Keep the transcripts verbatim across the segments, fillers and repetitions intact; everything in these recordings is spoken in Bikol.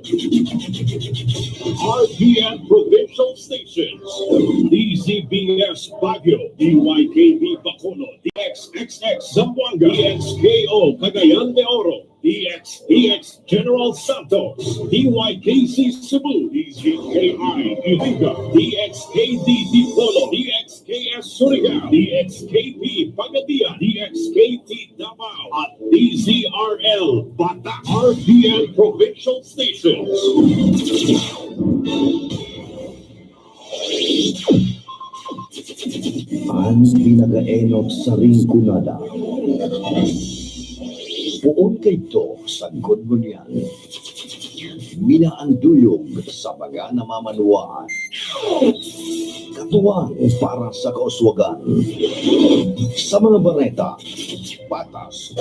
R P N Provincial Stations, D Z B S Baguio, D Y K B Bacolod, D X X X Zamboanga, D X K O Cagayan de Oro, D X D X General Santos, D Y K C Cebu, D Z K I Iriga, D X K D Dipolog, D X K S Surigao, D X K P Pagadian, D X K T Davao, at D Z R L Batak, R P N Provincial Stations. An pinakaenot sa ringkunada. Poon kaidto sagkod ngunyan. Minaanduyog sa mga namamanwaan. Katuwang para sa kauswagan. Sa mga bareta, patas.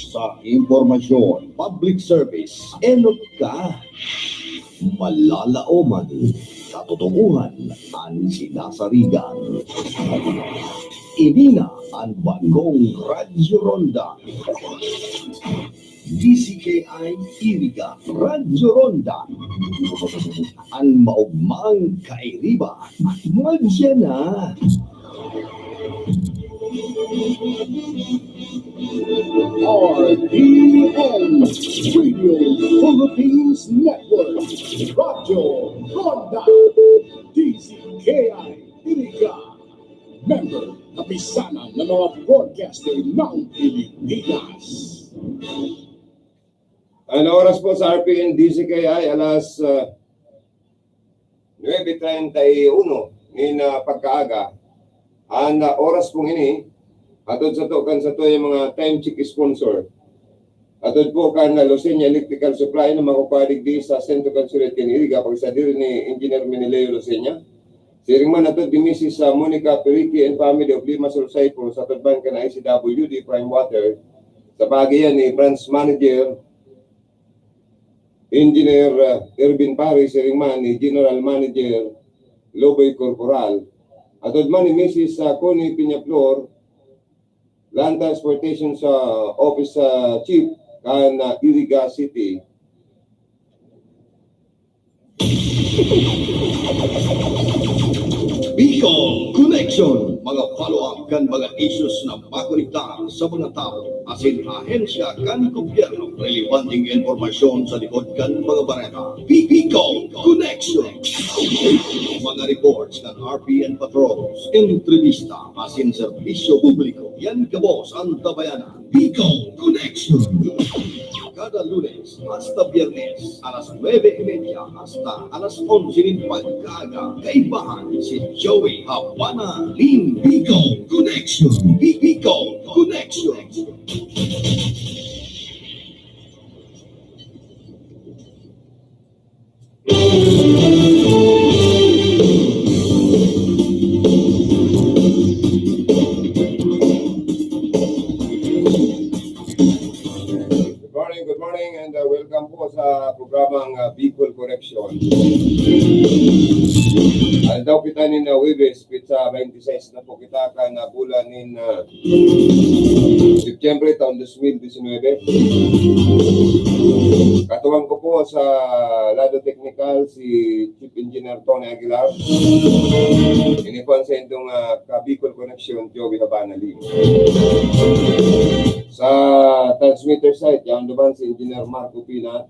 Sa impormasyon, public service, enot ka. Malalaoman, katotohanan an sinasarigan. Ini na an bagong Radyo Ronda. D Z K I Iriga, Radyo Ronda. An maogmang kairiba, madya na. R P N Radio Philippines Network, Radyo Ronda, D Z K I Iriga, member, kapisanan ng mga broadcaster ng Pilipinas. Ang oras po sa R P N D Z K I, alas, ah, nuebe treinta y uno nin, ah, pagkaaga. Ang, ah, oras pong ini, hatod sato kan satuyang mga time check sponsor. Hatod po kan, ah, Lucena Electrical Supply na makukuha digdi sa sentro kan syudad kan Iriga, pagsadiri ni Engineer Meneleo Lucena. Siring man hatod ni Missus, ah, Monica Perique and family of Limassol, Cyprus, hatod man kan I C W D Prime Water, sa paagi yan ni Branch Manager Engineer, ah, Ervin Paris, siring man ni General Manager Loboy Corporal. Hatod man ni Missus, ah, Connie Peñaflor, Land Transportation sa Office, ah, Chief kan, ah, Iriga City. Bicol Connection, mga follow-up kan mga issues na makonektar sa mga tawo asin ahensya kan gobyerno. Relevanteng impormasyon sa likod kan mga bareta. Bi-, Bicol Connection. Mga reports kan R P N Patrols, entrevista asin serbisyo publiko. Yan gabos an tabayanan. Bicol Connection. Kada Lunes hasta Biyernes, alas nuebe y media hasta alas onse nin pagkaaga, kaibahan si Joey Habana Lim. Bicol Connection. Bi-, Bicol Connection. Good morning, good morning, and, uh, welcome po sa programang, uh, Bicol Connection. Aldaw kita nin, uh, Huwebes, petsa twenty-six na po kita kan, uh, bulan nin, uh, September taon dos mil diecinuebe. Katuwang ko po sa lado teknikal si Chief Engineer Tony Aguilar. Ini po ang sa indong, ah, ka-Bicol Connection, Joey Habana Lim. Sa transmitter site, yan naman si Engineer Marco Pina.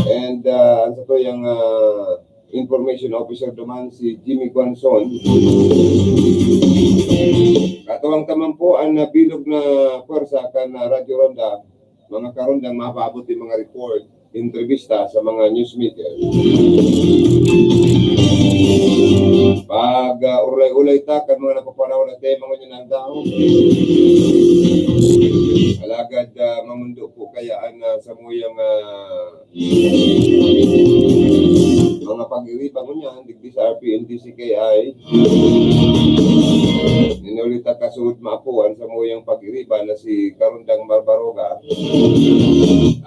And, ah, ang sa to yung, ah, Information Officer naman si Jimmy Guanzon. Katuwang taman po ang nabilog na pwersa kan, ah, Radyo Ronda, mga karondang mapaabot yung mga report, entrevista sa mga newsmaker. Pag, ah, urlay-ulay ta kan mga napapanahon na tema ngunyan ang dahon. Alagad, ah, mamundo po kaya ang, ah, samuyang, ah, mga pag-iriba ngunyan, digdi sa R P N D C K I. Ninulita kasud maapo ang samuyang pag-iriba na si Karundang Barbaroga,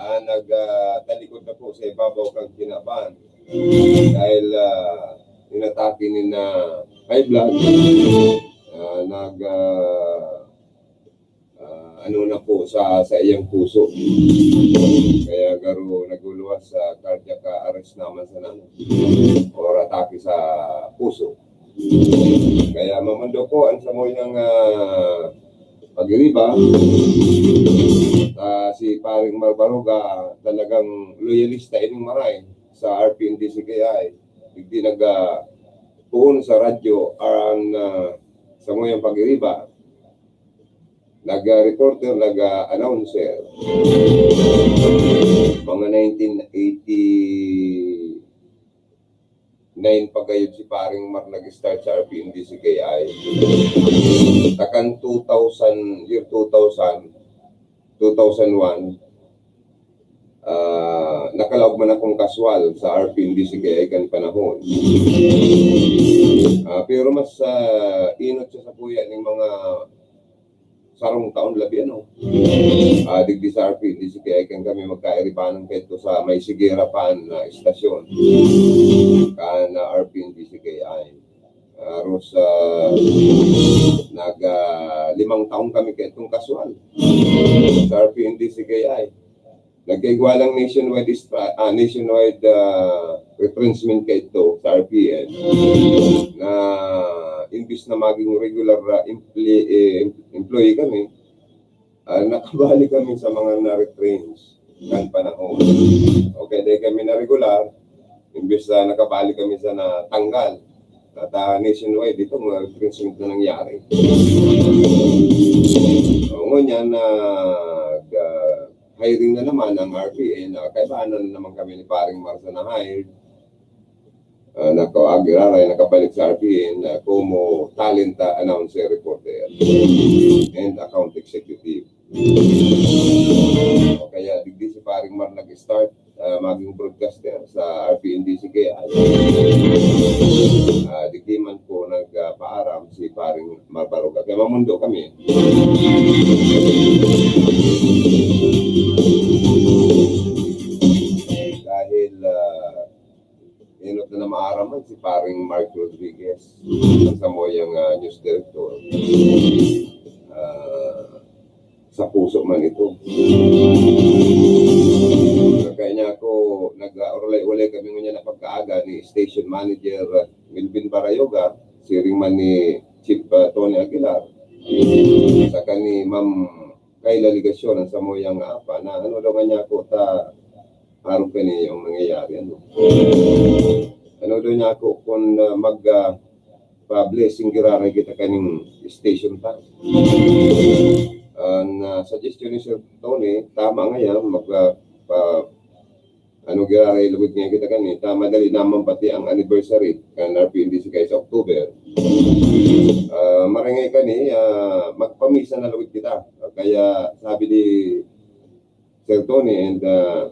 ah, nag, ah, talikod na po sa ibabaw kang kinaban. Dahil, ah, inatake ni na high blood, ah, nag, ah, ah, ano na po sa, sa iyang puso. Kaya garo nagluluwas sa cardiac arrest naman sa nano, or atake sa puso. Kaya mamundo po ang samuyang, ah, pag-iriba. Ah, si Paring Marbaroga, talagang loyalista ining maray sa R P N D C K I. Hindi nag, ah, puon sa radyo ang, ah, samuyang pag-iriba. Nag-reporter, nag-announcer. Mga nineteen eighty-nine pa gayud si Paring Mar nag-start sa R P N D C K I. Takan two thousand, year two thousand, two thousand one, ah, nakalaog man akong kaswal sa R P N D C K I kan panahon. Ah, pero mas, ah, inot siya sa kuya ning mga sarong taon labi, ano. Ah, digdi sa R P N D C K I kan kami magkairibanan kaito sa may Sigera pa na istasyon kan, ah, R P N D C K I. Aros, ah, nag, ah, limang taon kami kaitong kaswal sa R P N D C K I. Nagkaigwa lang nationwide istra-, ah, nationwide, ah, retrenchment kaito sa R P N, na imbis na maging regular, ah, emple-, eh, employee kami, ah, nakabali kami sa mga na-retrench kan panahon. O kaya di kami na regular, imbis na nakabali kami sa natanggal. At, ah, nationwide, ito, mga retrenchment na nangyari. O, ngunyan, nag, ah, hiring na naman ang R P N, ah, kaibahan na naman kami ni Paring Marsa na hired. Ah, naka-, giraray, nakabalik sa R P N, ah, como talent, ah, announcer, reporter, and account executive. O kaya, digdi si Paring Mar nag-start, ah, maging broadcaster sa R P N D C K I. Ah, digdi man po nagpaaram si Paring Mar Baroga. Kaya mamundo kami. Dahil, ah, inot na na maaram man si Paring Mark Rodriguez, ang samuyang, ah, news director. Ah, sa puso man ito. Kaya niya ako, nag-, ah, urulay-ulay kami ngunyan na pagkaaga ni station manager, ah, Melvin Barayoga, siring man ni Chief, ah, Tony Aguilar, saka ni Ma'am Kayla Legacion, ang samuyang apa, na ano daw nga niya ako, ta, arog kani yung nangyayari, ano. Ano daw niya ako, kung, ah, mag, ah, pa-blessing giraray kita kaning station ta. Ang, ah, suggestion ni Sir Tony, tama nga yan, mag, ah, pa, ano, giraray lugod nga kita kani, ta madali naman pati ang anniversary kan R P N D C K I sa October. Ah, maray ngani kani, ah, magpamisa na lugod kita. Kaya sabi ni Sir Tony and, ah,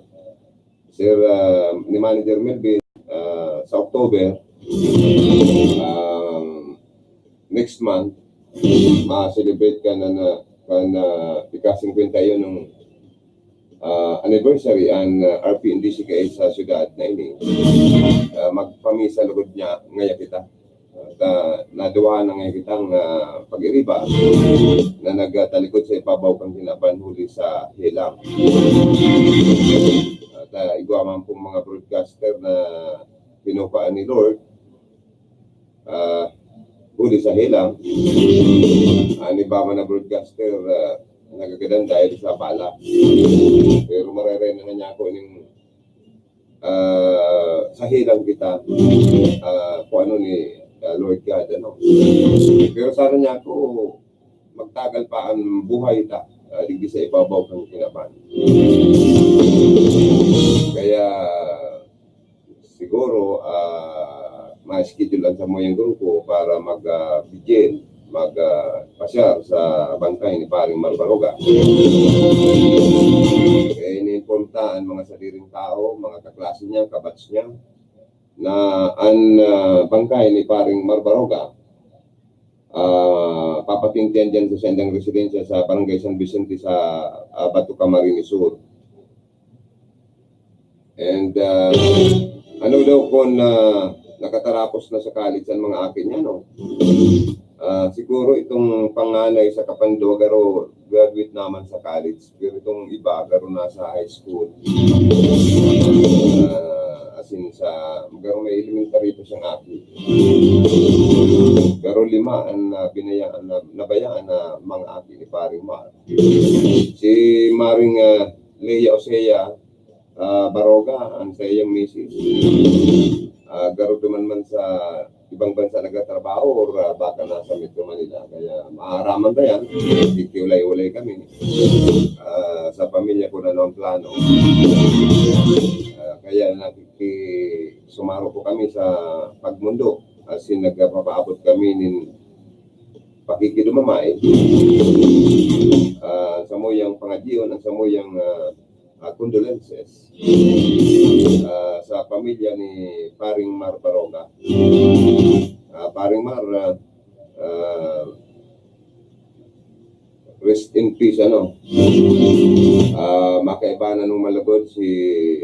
Sir, ah, ni Manager Melvin, ah, sa October, um, next month, ma-celebrate kan na, na, kan, ah, ika-singkwenta yun ng, ah, anniversary an, ah, R P N D C K I sa syudad na ini. Ah, magpamisa lugod niya, ngaya kita. At, ah, naduwa na ngaya kitang, ah, pag-iriba na nagtalikod sa ibabaw kan kinaban huli sa helang. At, ah, igwa man pong mga broadcaster na pinupaan ni Lord, ah, huli sa helang. An iba man na broadcaster, ah, nagagadan dahil sa bala. Pero marerena na niya ako ning, ah, sa helang kita, ah, kung ano ni, ah, Lord God, ano. Pero sana niya ako magtagal pa ang buhay ta, ah, digdi sa ibabaw kan kinaban. Kaya, siguro, ah, ma-schedule ang samuyang grupo para mag, ah, vigil, mag, ah, pasyar sa bangkay ni Paring Marbaroga. Kaya ini-inform ta ang mga sadiring tao, mga kaklase niya, kabatch niya, na ang, ah, bangkay ni Paring Marbaroga, ah, papatintian dyan sa sendang residensya sa Barangay San Vicente sa, ah, Bato Camarines Sur. And, ah, ano daw kung, ah, nakatarapos na sa college ang mga aki niya, no? Ah, siguro itong panganay sa kapandogaro, graduate naman sa college. Pero itong iba, garo na sa high school. Ah, as in, sa, garo may elementary pa siyang aki. Garo lima ang, ah, binayaan na, nabayaan na mga aki ni Paring Mar. Si Maring, ah, Lea Osea, ah, Baroga, ang sa iyang misis. Ah, garo duman man sa ibang bansa nagtatrabaho or, ah, baka nasa Metro Manila. Kaya maaraman ta yan. Ikiulay-ulay kami. Ah, sa pamilya ko na ang plano. Ah, kaya nakikisumaro po kami sa pagmundo. As in, nagpapaabot kami nin pakikidumamay. Ah, samuyang pangadyion, ang samuyang, ah, ah, condolences, ah, sa pamilya ni Paring Mar Baroga. Ah, Paring Mar, ah, ah, rest in peace, ano. Ah, makaiba na nung malugod si,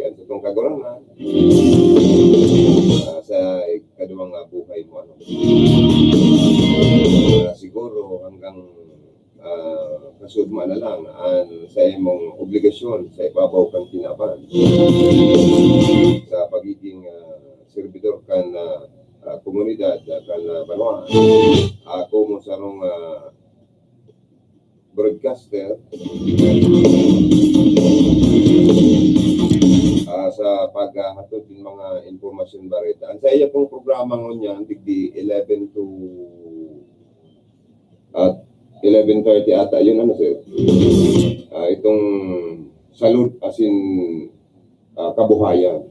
ano, itong kagurang na, ah, sa ikaduwang, ah, buhay mo, ano. Ah, siguro hanggang, ah, kasugma na lang an sa imong obligasyon sa ibabaw kan kinaban. Sa pagiging, ah, servidor kan, ah, ah, komunidad, ah, kan, ah, banwa. Ako mo sarong, ah, broadcaster, ah, sa paghahatod ng mga impormasyon, bareta. Ang sa iya pong programa ngunyan, digdi eleven to, at eleven thirty ata yun, ano, sir? Ah, itong salud, as in, ah, kabuhayan.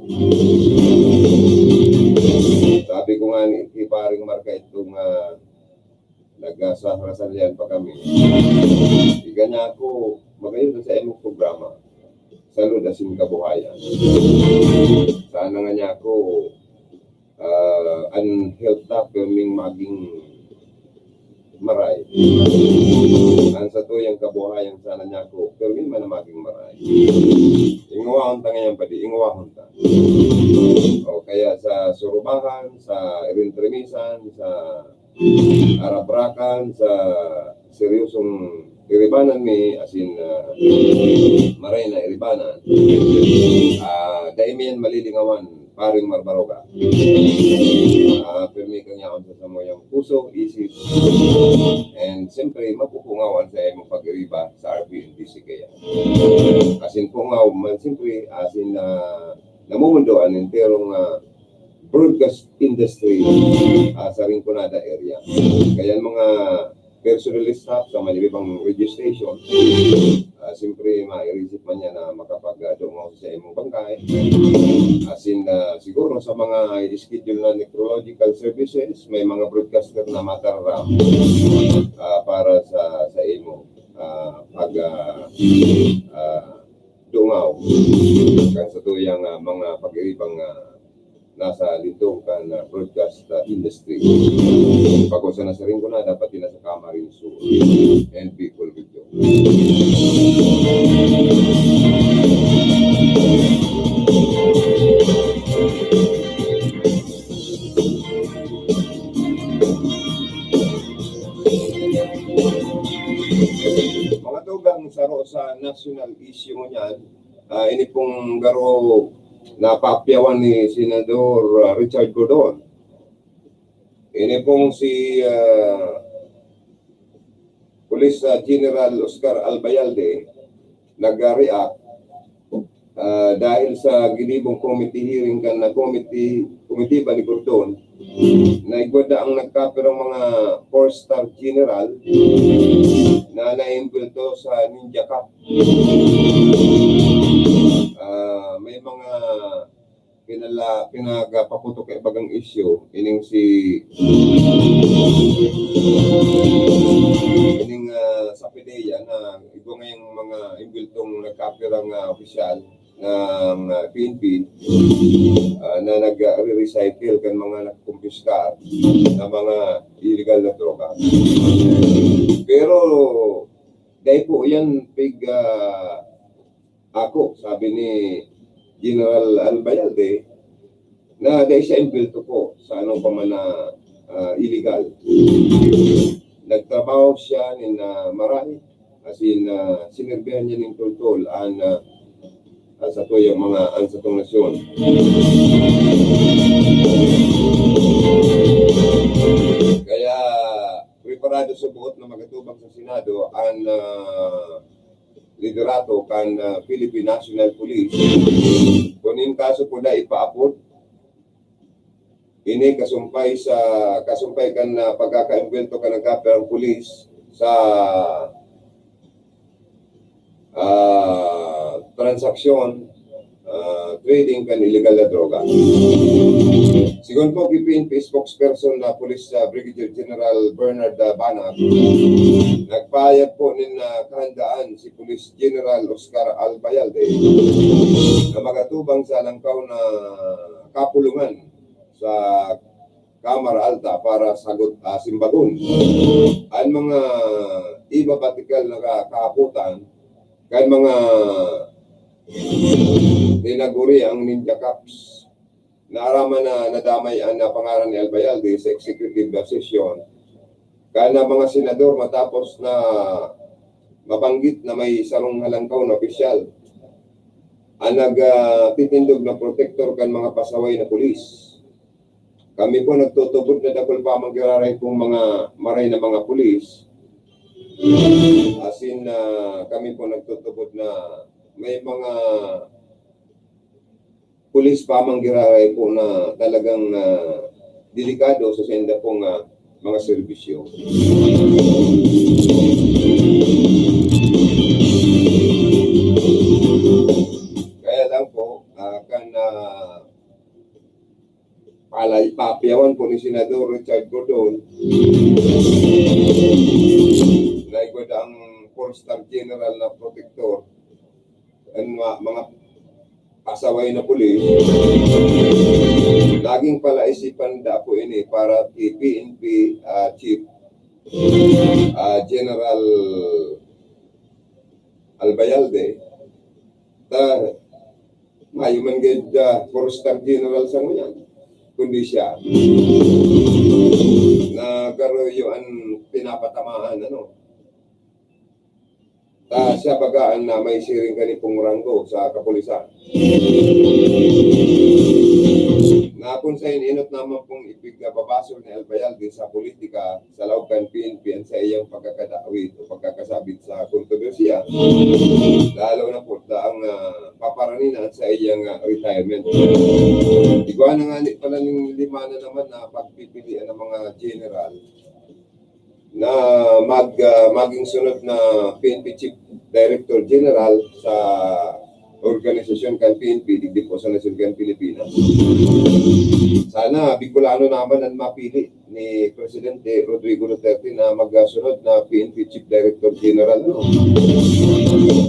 Sabi ko nga ni, kay Paring Marka itong, ah, nagsasarasalian pa kami. Iga niya ako, magayon sa imong programa. Salud asin kabuhayan. Sana nga niya ako, ah, an health doctor ning maging maray. An sa tuyang kabuhayan sana niya ako, pero di man na maging maray. Ingawahon ta ngayon, padi, ingawahon ta. O kaya sa surubahan, sa irintrimisan, sa arabrakan, sa seryosong iribanan mi, as in, ah, maray na iribanan. Ah, dai mi yan malilingawan, Paring Mar Baroga. Ah, pirmi kang yaon sa samuyang puso, isip, and siyempre, mapupungawan sa imong pag-iriba sa R P N P C kaya. As in, pungaw man, siyempre, as in, ah, namumundo an enterong, ah, broadcast industry, ah, sa Rinconada area. Kaya ang mga personnel staff sa mga ibang radio station, ah, siyempre, mairisip man niya na makapag-, ah, dungaw sa imong bangkay. As in, ah, siguro sa mga schedule na necrological services, may mga broadcaster na mataram, ah, para sa, sa imo, ah, pag, ah, ah, dungaw kan sa tuyang, ah, mga pag-iribang, ah, nasa lindong kan, ah, broadcast, ah, industry. Pag-usa na sa Rinconada, pati na sa Camarines Sur and Bicol Region. Mga tugang, saro sa national issue ngunyan, ah, ini pong garo na paapyawan ni Senador, ah, Richard Gordon. Ini pong si, ah, Police, ah, General Oscar Albayalde nag-react, ah, dahil sa ginibong committee hearing kan na committee, komitiba ni Gordon, na igwa daang nagkapirang mga four-star general na naimbulto sa Ninja Cup. Ah, may mga pinala-, pinagapaputok kay bagang isyu, ining si, ining, ah, sa PDEA na igwa ngayang mga imbultong nagkapirang, ah, opisyal ng, ah, P N P, ah, na nagre-recycle kan mga nakumpiskar na mga illegal na droga. Pero, dai po yan pig, ah, ako, sabi ni General Albayalde, na dai siya imbulto po sa ano pa man na, ah, illegal. Nagtrabaho siya nin, ah, maray. Asin, ah, sinerbihan niya nin toltol an, ah, an satuyang mga, an satong nasyon. Kaya preparado sa buot na magatubang sa Senado an, ah, liderato kan, ah, Philippine National Police. Kun in kaso po na ipaapod, ini kasumpay sa, kasumpay kan, ah, pagkakaimbwelto kan nagkapirang pulis sa, ah, transaksyon, ah, trading kan illegal na droga. Sigon po ki P N P spokesperson na Police, ah, Brigadier General Bernard, ah, Banac, nagpahayag po nin, ah, kahandaan si Police General Oscar Albayalde na magatubang sa langkaw na kapulungan sa Kamara Alta para sagot, ah, simbagon an mga ibabatikal na ka-, kahapotan kan mga tinaguri ang Ninja Cops. Naaraman na nadamay an, ah, pangaran ni Albayalde sa executive session kan, ah, mga senador matapos na mabanggit na may sarong halangkaw na opisyal ang nag, ah, titindog na protektor kan mga pasaway na pulis. Kami po nagtutubod na dakul pa man giraray pong mga maray na mga pulis. Asin, ah, kami po nagtutubod na may mga pulis pa man giraray po na talagang, ah, delikado sa sainda pong, ah, mga serbisyo. Kaya lang po, ah, kan, ah, palay, papiyawan po ni Senador Richard Gordon na igwa ang four-star general na protektor, ang mga, mga pasaway na pulis, laging palaisipan da po ini para ki P N P, ah, Chief, ah, General Albayalde. Ta, mayo man gid, ah, four-star general sa ngunyan, kundi siya na garo iyo an pinapatamaan, ano. Ta siya baga an, ah, may siring gani pong ranggo sa kapulisan. Na kun sa inot naman pong ipigbababasol ni Albayalde sa politika sa laog kan P N P an saiyang pagkakadawit o pagkakasabit sa kontrobersiya, lalo na po ta ang, ah, paparanina an saiyang, ah, retirement. Igwa na ngani pala ning lima na naman na pagpipilian ng mga general na mag, ah, maging sunod na P N P Chief Director General sa organisasyon kan P N P, digdi po sa nasyon kan Pilipinas. Sana Bicolano naman ang mapili ni Presidente Rodrigo Duterte na magsunod na P N P Chief Director General, no?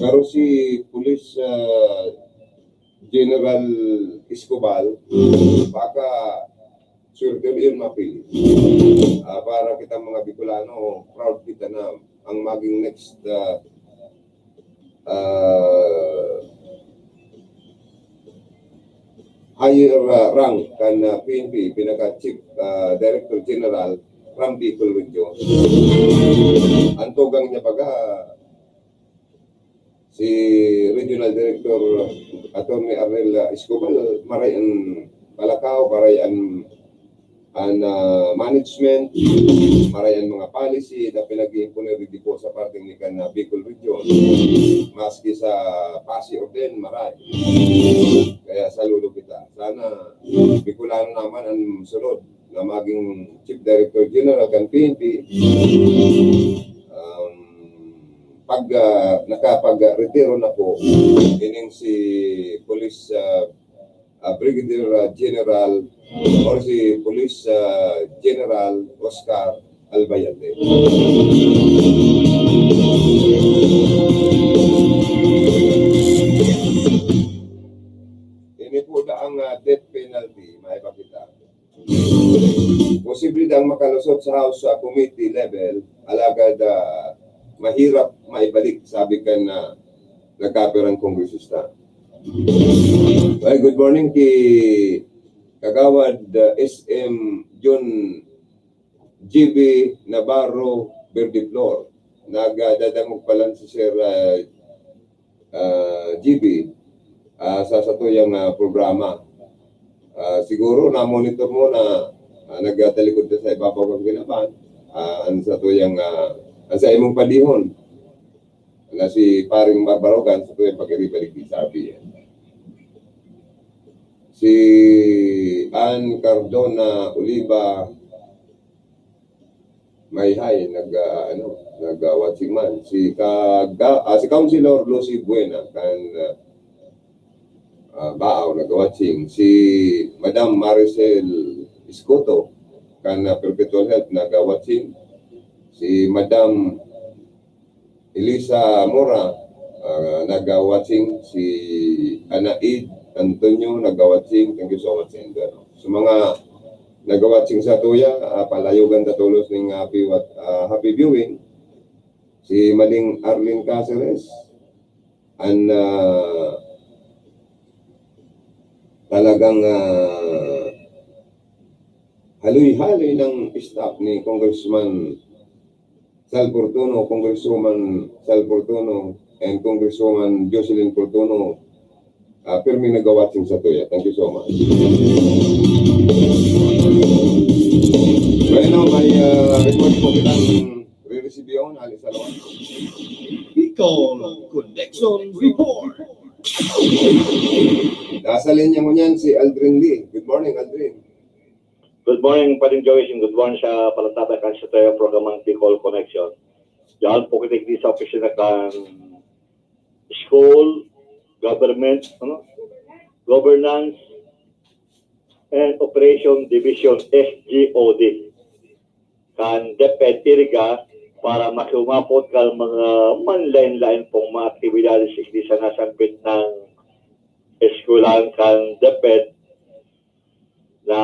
Pero si Police, ah, General Escobar, baka swerte yun mapili. Ah, para kita mga Bicolano, proud kita na ang maging next, ah, ah, higher, ah, rank kan, ah, P N P, pinaka Chief, ah, Director General from Bicol Region. Ang tugang niya baga, si Regional Director Attorney Arnel Escobar, maray an palakaw, maray an, an, ah, management, maray an mga policy na pinag-iimponer digdi po sa parte ni kan, ah, Bicol Region. Maski sa Pasig Oriental, maray. Kaya saludo kita. Sana Bicolano naman ang sunod na maging Chief Director General kan P N P. Um, pag, ah, nakapag-retiro na po, ining si Police, ah, ah, Brigadier, ah, General or si Police, ah, General Oscar Albayalde. Ini po na ang, ah, death penalty, may pakita. Posible daang makalusot sa House, ah, committee level, alagad, ah, mahirap maibalik, sabi kan, ah, nagkapirang kongresista. Well, good morning ki Kagawad, ah, S M John G B Navarro Verdeflor. Nagdadangog pa lang si Sir, ah, ah, G B, ah, sa satuyang, ah, programa. Ah, siguro na-monitor mo na, ah, nagtalikod ka sa ibabaw kan kinaban, ah, ang satuyang, ah, ang sa imong padihon na si Paring Marbarogan, satuyang pag-iribalik ni Sabi. Si Ann Cardona Oliva, Mayhay, nag, ah, ano, nag, ah, watching man. Si ka-, ga-, ah, si Councilor Lucy Buena, kan, ah, ah, Baaw, nag-watching. Si Madam Maricel Escoto, kan, ah, Perpetual Health, nag-watching. Si Madam Elisa Mora, ah, nag-watching. Si Anaid Antonio, nag-watching. Thank you so much, Sender. Sa mga nag-watching sa tuya, ah, palayogan ta tolos ning happy wat-, ah, happy viewing. Si Maling Arlene Caceres, an, ah, talagang, ah, haloy-haloy ng staff ni Congressman Sal Fortuno, Congresswoman Sal Fortuno, and Congresswoman Jocelyn Fortuno, ah, pirmi nag-watching sa tuya. Thank you so much. Bueno, may, ah, report po kitang re-receive yun, alis sa loob. Bicol Connection Report. Nasa linya mo niyan si Aldrin Lee. Good morning, Aldrin. Good morning, Pading Joyce, and good morning sa palatata kan sa tayo programang Bicol Connection. Diyan po kita digdi sa opisina kan School, Government, ano? Governance and Operation Division, S G O D, kan DepEd IRIGA, para makiumapot kan mga manlain-lain pong mga aktibidades digdi sa nasambit na eskwelahan kan DepEd, na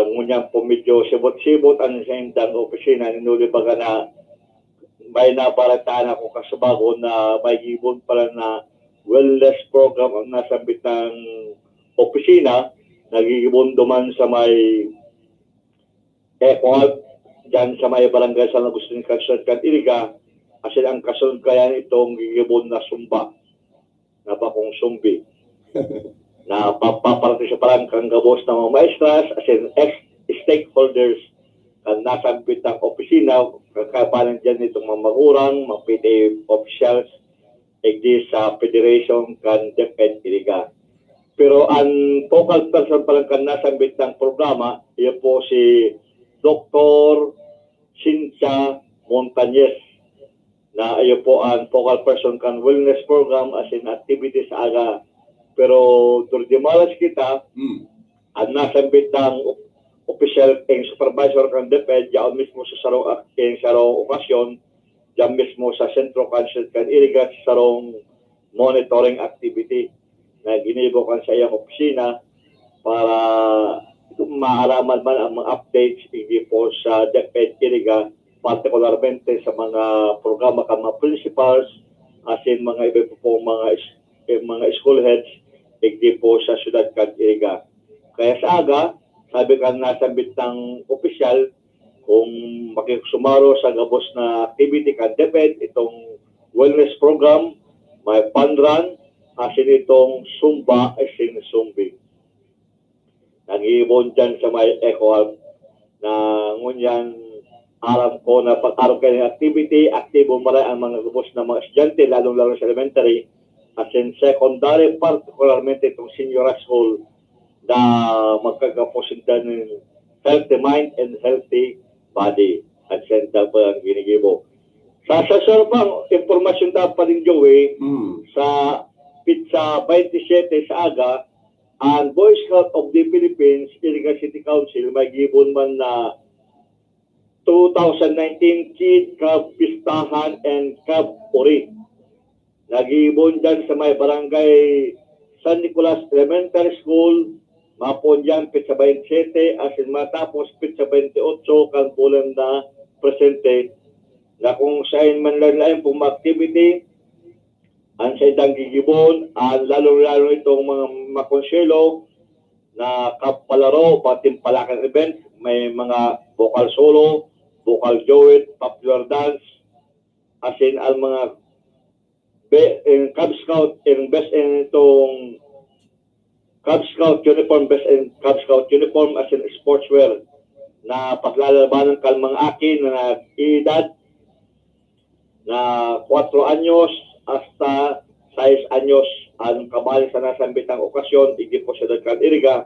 ngunyan po medyo sibot-sibot ang saindang opisina. Inuli baga na may nabarataan ako kasubago na may gibon pala na wellness program ang nasambit ng opisina, nagigibon duman sa may Eco Hub, dyan sa may barangay San Agustin, Kansuan kan IRIGA, asin ang kasunod kaya nitong gigibon na sumba, na bakong sumbi. Na papapartisiparan kan gabos na mga maestras, asin ex-stakeholders, kan nasambit ng opisina, kakabanan dyan nitong mga magurang, mga P T A officials, digdi sa Federation kan DepEd IRIGA. Pero ang focal person pa lang kan nasambit ng programa, iyo po si Doktor Cynthia Montañez, na iyo po ang focal person kan wellness program asin activities sa aga. Pero durdimalas kita, Hmm. ang nasambit ng op-, opisyal, ang supervisor kan DepEd, yaon mismo sa sarong ak-, ang sarong okasyon, diyan mismo sa Sentro Council kan IRIGA, sa sarong monitoring activity na ginibo kan sa iyang opisina para maaraman man ang mga updates digdi po sa DepEd IRIGA, partikularmente sa mga programa kan mga principals, asin mga iba pa pong mga is-, eh, mga school heads, digdi po sa siyudad kan IRIGA. Kaya sa aga, sabi kan nasambit ng opisyal, kung makisumaro sa gabos na activity kan DepEd, itong wellness program, may fun run, asin itong Zumba asin Zumbi. Nag-iibon dyan sa may Eco Hub na ngunyan aram ko na pag-arog kayo ng activity, aktibo maray ang mga gabos na mga estudyante, lalong-lalo sa elementary, asin secondary, partikularmente itong senior high school, na magkagapo sinda ng healthy mind and healthy body. At senta pa ang ginigibo. Sa, sa sarong impormasyon ta pa rin, Joey, Mm. sa pitsa baynte siyete sa aga, ang Boy Scout of the Philippines, Iligan City Council, may gibon man na two thousand nineteen Kid Cub Pistahan and Cub Uri. Nagibon dyan sa may barangay San Nicolas Elementary School, mapon dyan pitsa baynte siyete, asin matapos pitsa baynte otso kan bulan na presente, na kung saen man lang lain pong activity, ang saindang gigibon, ang lalong-lalo itong mga makonsyelo na kapalaro, patimpalakan event, may mga vocal solo, vocal duet, popular dance, asin ang mga be-, in Cub Scout, in best in itong Cub Scout uniform, best in Cub Scout uniform, asin sportswear na paglalabanan kan mga aki na nag-iidad na kwatro anyos hasta sais anyos an kabali sa nasambitang okasyon, igdi po sa Dagkan Iriga,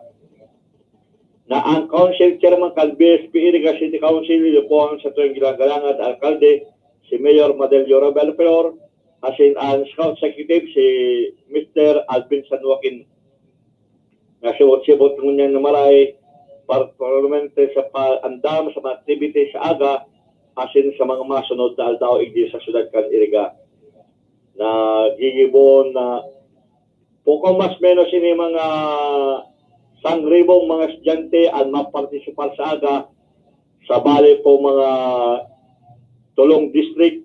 na ang Council Chairman kan B S P Iriga City Council, iyo po ang sa tuwing ginagalangan na alkalde, si Mayor Madelio Robel Pelor, asin ang Scout Executive, si Mister Alvin San Joaquin. Nasibot-sibot ngunyan na maray, particularmente sa paandam sa mga activities sa aga, asin sa mga masunod na aldaw, igdi sa syudad kan Iriga. Nagigibon na poko mas menos ini mga sangribong mga estudyante ang mapartisipar sa aga sa bali po mga tulong district,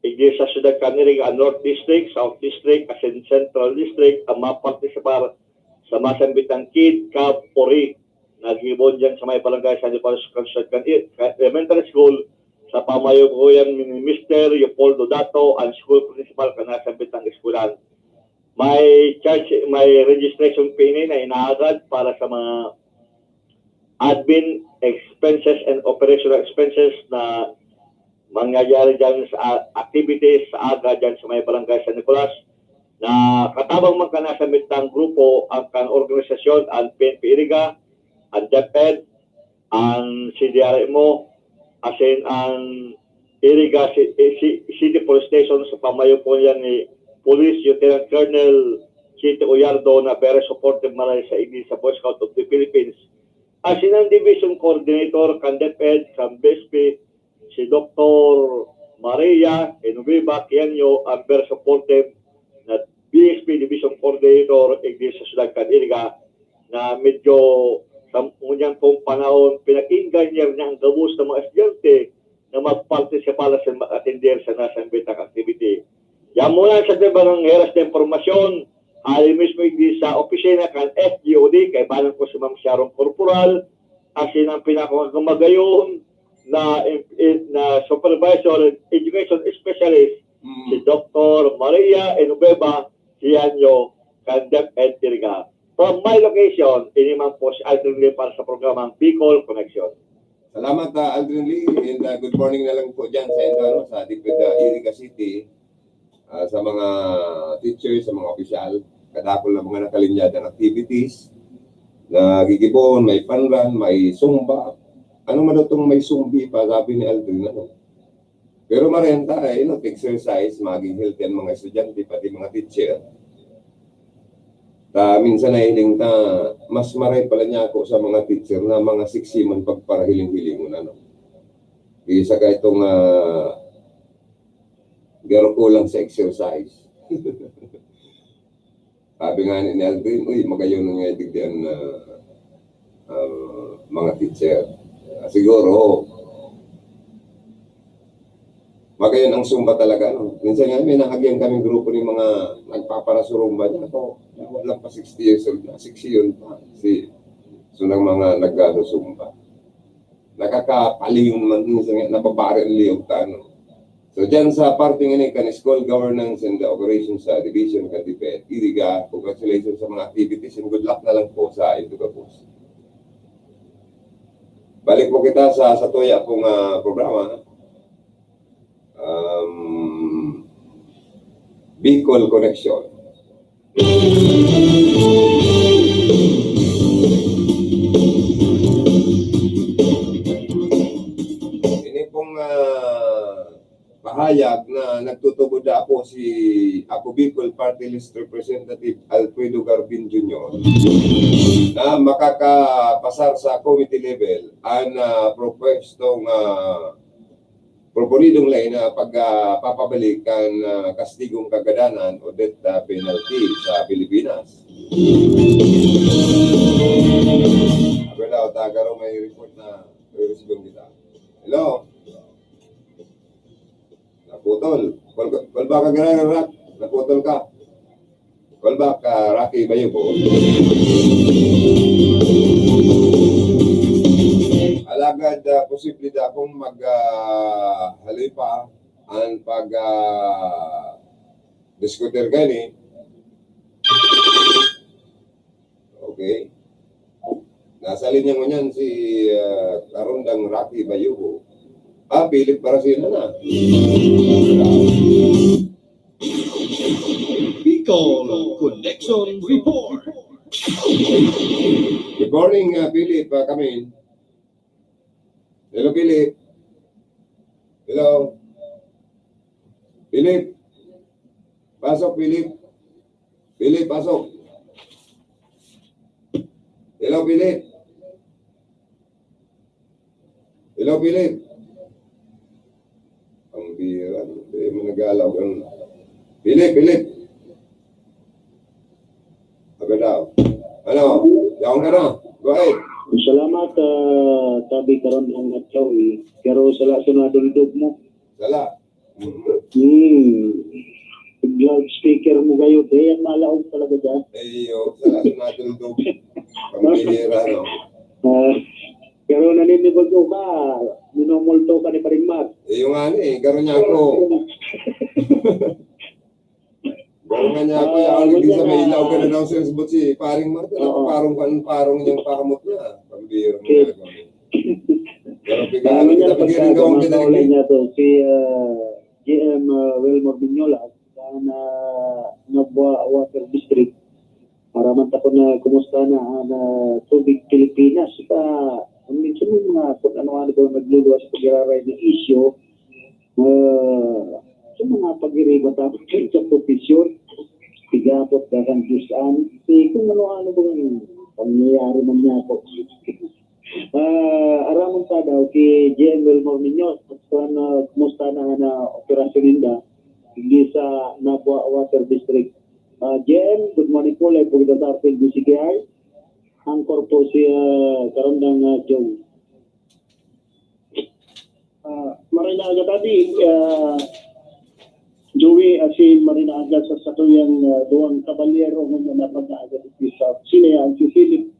igdi sa syudad kan Iriga, North District, South District, asin Central District, ang mapartisipar sa masambitang Kid Cup Ori. Nagibon dyan sa may barangay San Nicolas Construction Elementary School, sa pamayo ko yan ni Mister Leopoldo Dato, ang school principal kan nasambitang eskwelahan. May charge, may registration fee ini na inaagad para sa mga admin expenses and operational expenses na mangyayari dyan sa a-, activities sa aga dyan sa may barangay San Nicolas, na katabang man kan nasambitang grupo ang kan organisasyon, ang P N P Iriga, ang DepEd, ang C D R M O, asin ang Iriga Ci-, eh, Ci-, City Police Station sa pamayo po yan ni Police Lieutenant Colonel Chito Uyardo na very supportive maray sa igdi sa Boy Scout of the Philippines. Asin ang Division Coordinator kan DepEd, kan B S P, si Doktor Maria Genoveva Quiaño, ang very supportive na B S P Division Coordinator, igdi sa syudad kan Iriga, na medyo sa ngunyan pong panahon, pinag-inggan niya na ang gabos na mga estudyante na magpartisipar sa mag-atender sa nasambitang activity. Yan muna sa iba ng heras na impormasyon, hali mismo igdi sa opisina kan F G O D, kaibanan ko si Ma'am Sharon Corporal, asin ang pinakamagayon na, na supervisor, education specialist, Mm. si Doktor Maria Genoveva Quiaño, kan DepEd Iriga. From my location, ini man po si Aldrin Lee para sa programang Bicol Connection. Salamat, ah, Aldrin Lee, and, ah, good morning na lang po dyan sa inyo, ano, sa DepEd, ah, Iriga City, ah, sa mga teachers, sa mga opisyal, kadakul na mga nakalinyadang activities, nagigibon, may fun run, may Zumba. Ano man itong may Zumbi pa, sabi ni Aldrin, ano? Pero marenta, eh, you know, exercise, maging healthy ang mga estudyante, pati mga teacher. Ta, minsan nahiling ta, mas maray pala niya ako sa mga teacher na mga siksi man pagparahiling-hilingon, ano. Isa ka itong, ah, garo kulang sa exercise. Sabi nga ni, ni Aldrin, "Uy, magayon na nga digdi an, ah, ah, mga teacher." Ah, siguro, magayon ang Zumba talaga, no? Minsan nga, may nahagyan kaming grupo ni mga nagpaparasurumba niya. Ako, wala pa sixty years old na, sixty yun pa. Si, so, ng mga nag-ano, Zumba. Nakakapaliw naman minsan nga, nababari ang liyog ta, ano. So, dyan sa parte nga ni kan School Governance and the Operations sa Division kan DepEd, Iriga, congratulations sa mga activities and good luck na lang po sa indo gabos. Balik po kita sa, sa tuya pong, ah, programa. Um, Bicol Connection. Ini pong, ah, pahayag na nagtutubod na ako si Ako Bicol Party List Representative Alfredo Garbin Junior na makakapasar sa committee level ang, ah, propwestong, ah, proponidong ley na pag, ah, papabalik kan, ah, kastigong kagadanan o death, ah, penalty sa Pilipinas. Wala, o taga raw may report na re-receive kita. Hello? Naputol. Call, call back again, Rak. Naputol ka. Call back, ah, Rocky Bayubo. Alagad, ah, posible na akong mag, ah, haloy pa. An pag, ah, diskutir gani. Okay. Nasa linya ngunyan si, ah, Karondang Rocky Bayuho. Ah, Philip Baracena na. Bicol Connection Report. Good morning, ah, Philip. Ah, come in. Hello, Philip. Hello. Philip. Pasok, Philip. Philip, pasok. Hello, Philip. Hello, Philip. Ang bira, di mo nagalaw. Philip, Philip. Sabi daw. Ano? Yaon ka na. Go ahead. Salamat, ah, tabi karon ang adlaw, eh. Pero sala sa naduldog mo. Sala. Hmm. Loudspeaker mo kayo. Kaya malaog talaga dyan. Ay, iyo. Sala sa naduldog. Pambihira, no? Ah, pero naninibago ka, minumulto ka ni Paring Mark. Iyo nga ni, eh. Garo niya ako. Garo nga niya ako, Ah, yaon, hindi sa may ilaw ka na ng sales, but si Paring Mark, Oo. Parong, parong niyang pakamot niya. Pambihira mo Okay. talaga. Pero bigyan Ano niya, kita, bigyan ng gawang pagkagama kita, ka ulit niya to, si, ah, G M, ah, Wilmore Miñola, sa na, Nabua Water District. Maraman ta ko na kumusta na an, ah, Tubig Pilipinas. Sa, ang minsan may mga kung ano-ano ba nagluluwas sa pag-iraray na isyu, ah, sa mga pag-iriba tapos sa profesyon, pigapot dagang Diyos an, eh, kung ano-ano ba ang pangyayari man niya ako. Ah, aramon ta daw ki G M Wilmore Miñola, kung, ah, kumusta na an operasyon ninda, digdi sa Nabua Water District. Ah, G M, good morning po, live po kita sa R P N B C K I. Ang korpo si, ah, Karandang, ah, Joe. Ah, maray na aga, Daddy. Ah, Joey, asin maray na aga sa satuyang, ah, duwang kabalyero ngunyan na pag-aaga digdi sa opisina, yan si Philip,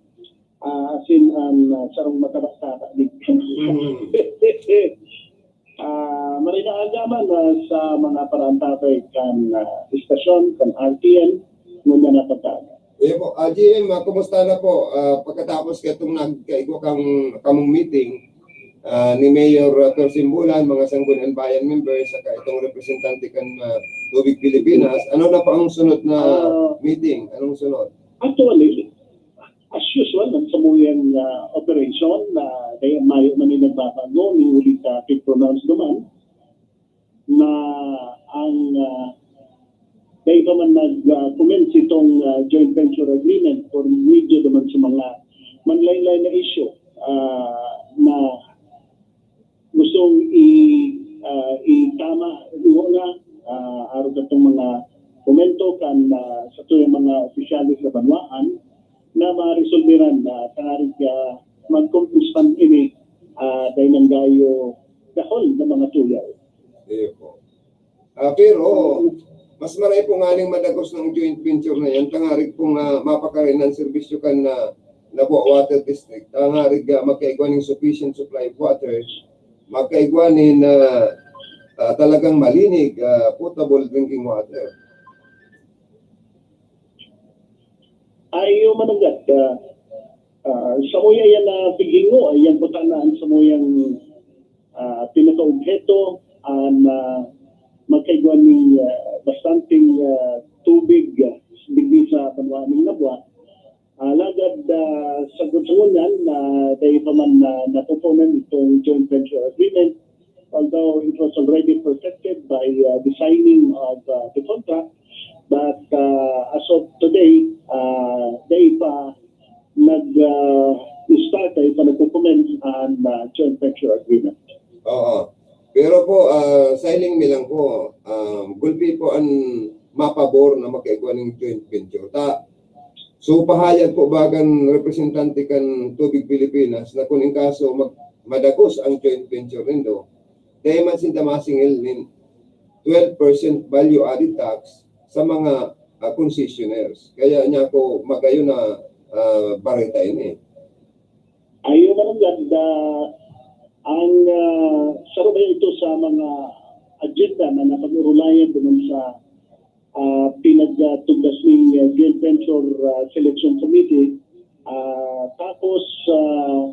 ah, asin an, ah, sarong mataba-taba digdi. Mm. Ah, maray na aga man, ah, sa mga paraantabay kan, ah, istasyon, kan R T N, ngunyan na pag-aaga. Iyo po. Ah, G M, ah, kumusta na po? Ah, pagkatapos ketong nagkaigwa kang, kamong meeting, ah, ni Mayor, ah, Persimbulan, mga Sangguniang Bayan members, saka itong representante kan, ah, Tubig Pilipinas, ano na po ang sunod na Ah. meeting? Anong sunod? Actually, as usual, ang samuyang, ah, operasyon na dai mayo man ni nagbabago, ni huli sa pag-pronounce duman, na ang, ah, dai pa man nag, ah, commence itong, ah, joint venture agreement for medyo naman sa mga manlain-lain na issue, ah, na gustong i, ah, itama, iwa na, ah, arog katong mga komento kan, ah, satuyang mga opisyales sa banwaan na maresolbiran na tangarig, ah, mag-compose man ini, ah, dai nang gayo dahol na mga tuyaw. Iyo po. Ah, pero mas maray po nganing madagos ng joint venture na yan, tangarig pong, ah, mapakarin ang serbisyo kan, ah, Nabua Water District, tangarig, ah, magkaigwa ning sufficient supply of water, magkaigwa nin, ah, ah, talagang malinig, ah, potable drinking water. Ayo mananggad, ah, ah, samuya yan na pighingo, ayan po sana ang samuyang, ah, pinaka-obheto, ah, na magkaigwa ning, ah, bastanteng, ah, tubig, ah, digdi sa banwaan ning Nabua. Ah, lagad, ah, sa ngunyan, ah, dai pa man na napupunan itong joint venture agreement, although it was already perfected by, ah, the signing of, ah, the contract. But, ah, as of today, ah, dai pa nag, ah, start, dai pa nagko-commence ang, ah, joint venture agreement. Oo. Pero po, ah, siling mi lang po, ah, gulpi po an mapabor na magkaigwa ning joint venture. Ta, so, pahayag po bagan representante kan Tubig Pilipinas na kung in kaso mag-, madagos ang joint venture nindo, dai man sinda masingil nin twelve percent value added tax sa mga, ah, concessionaires. Kaya niya ako magayon na, ah, bareta ini. Ayo man ang ganda. Ang, ah, saro ba ito sa mga agenda na napag-urulayan doon sa ah, pinagtugdas ning, ah, Joint Venture, ah, Selection Committee. Ah, tapos, ah,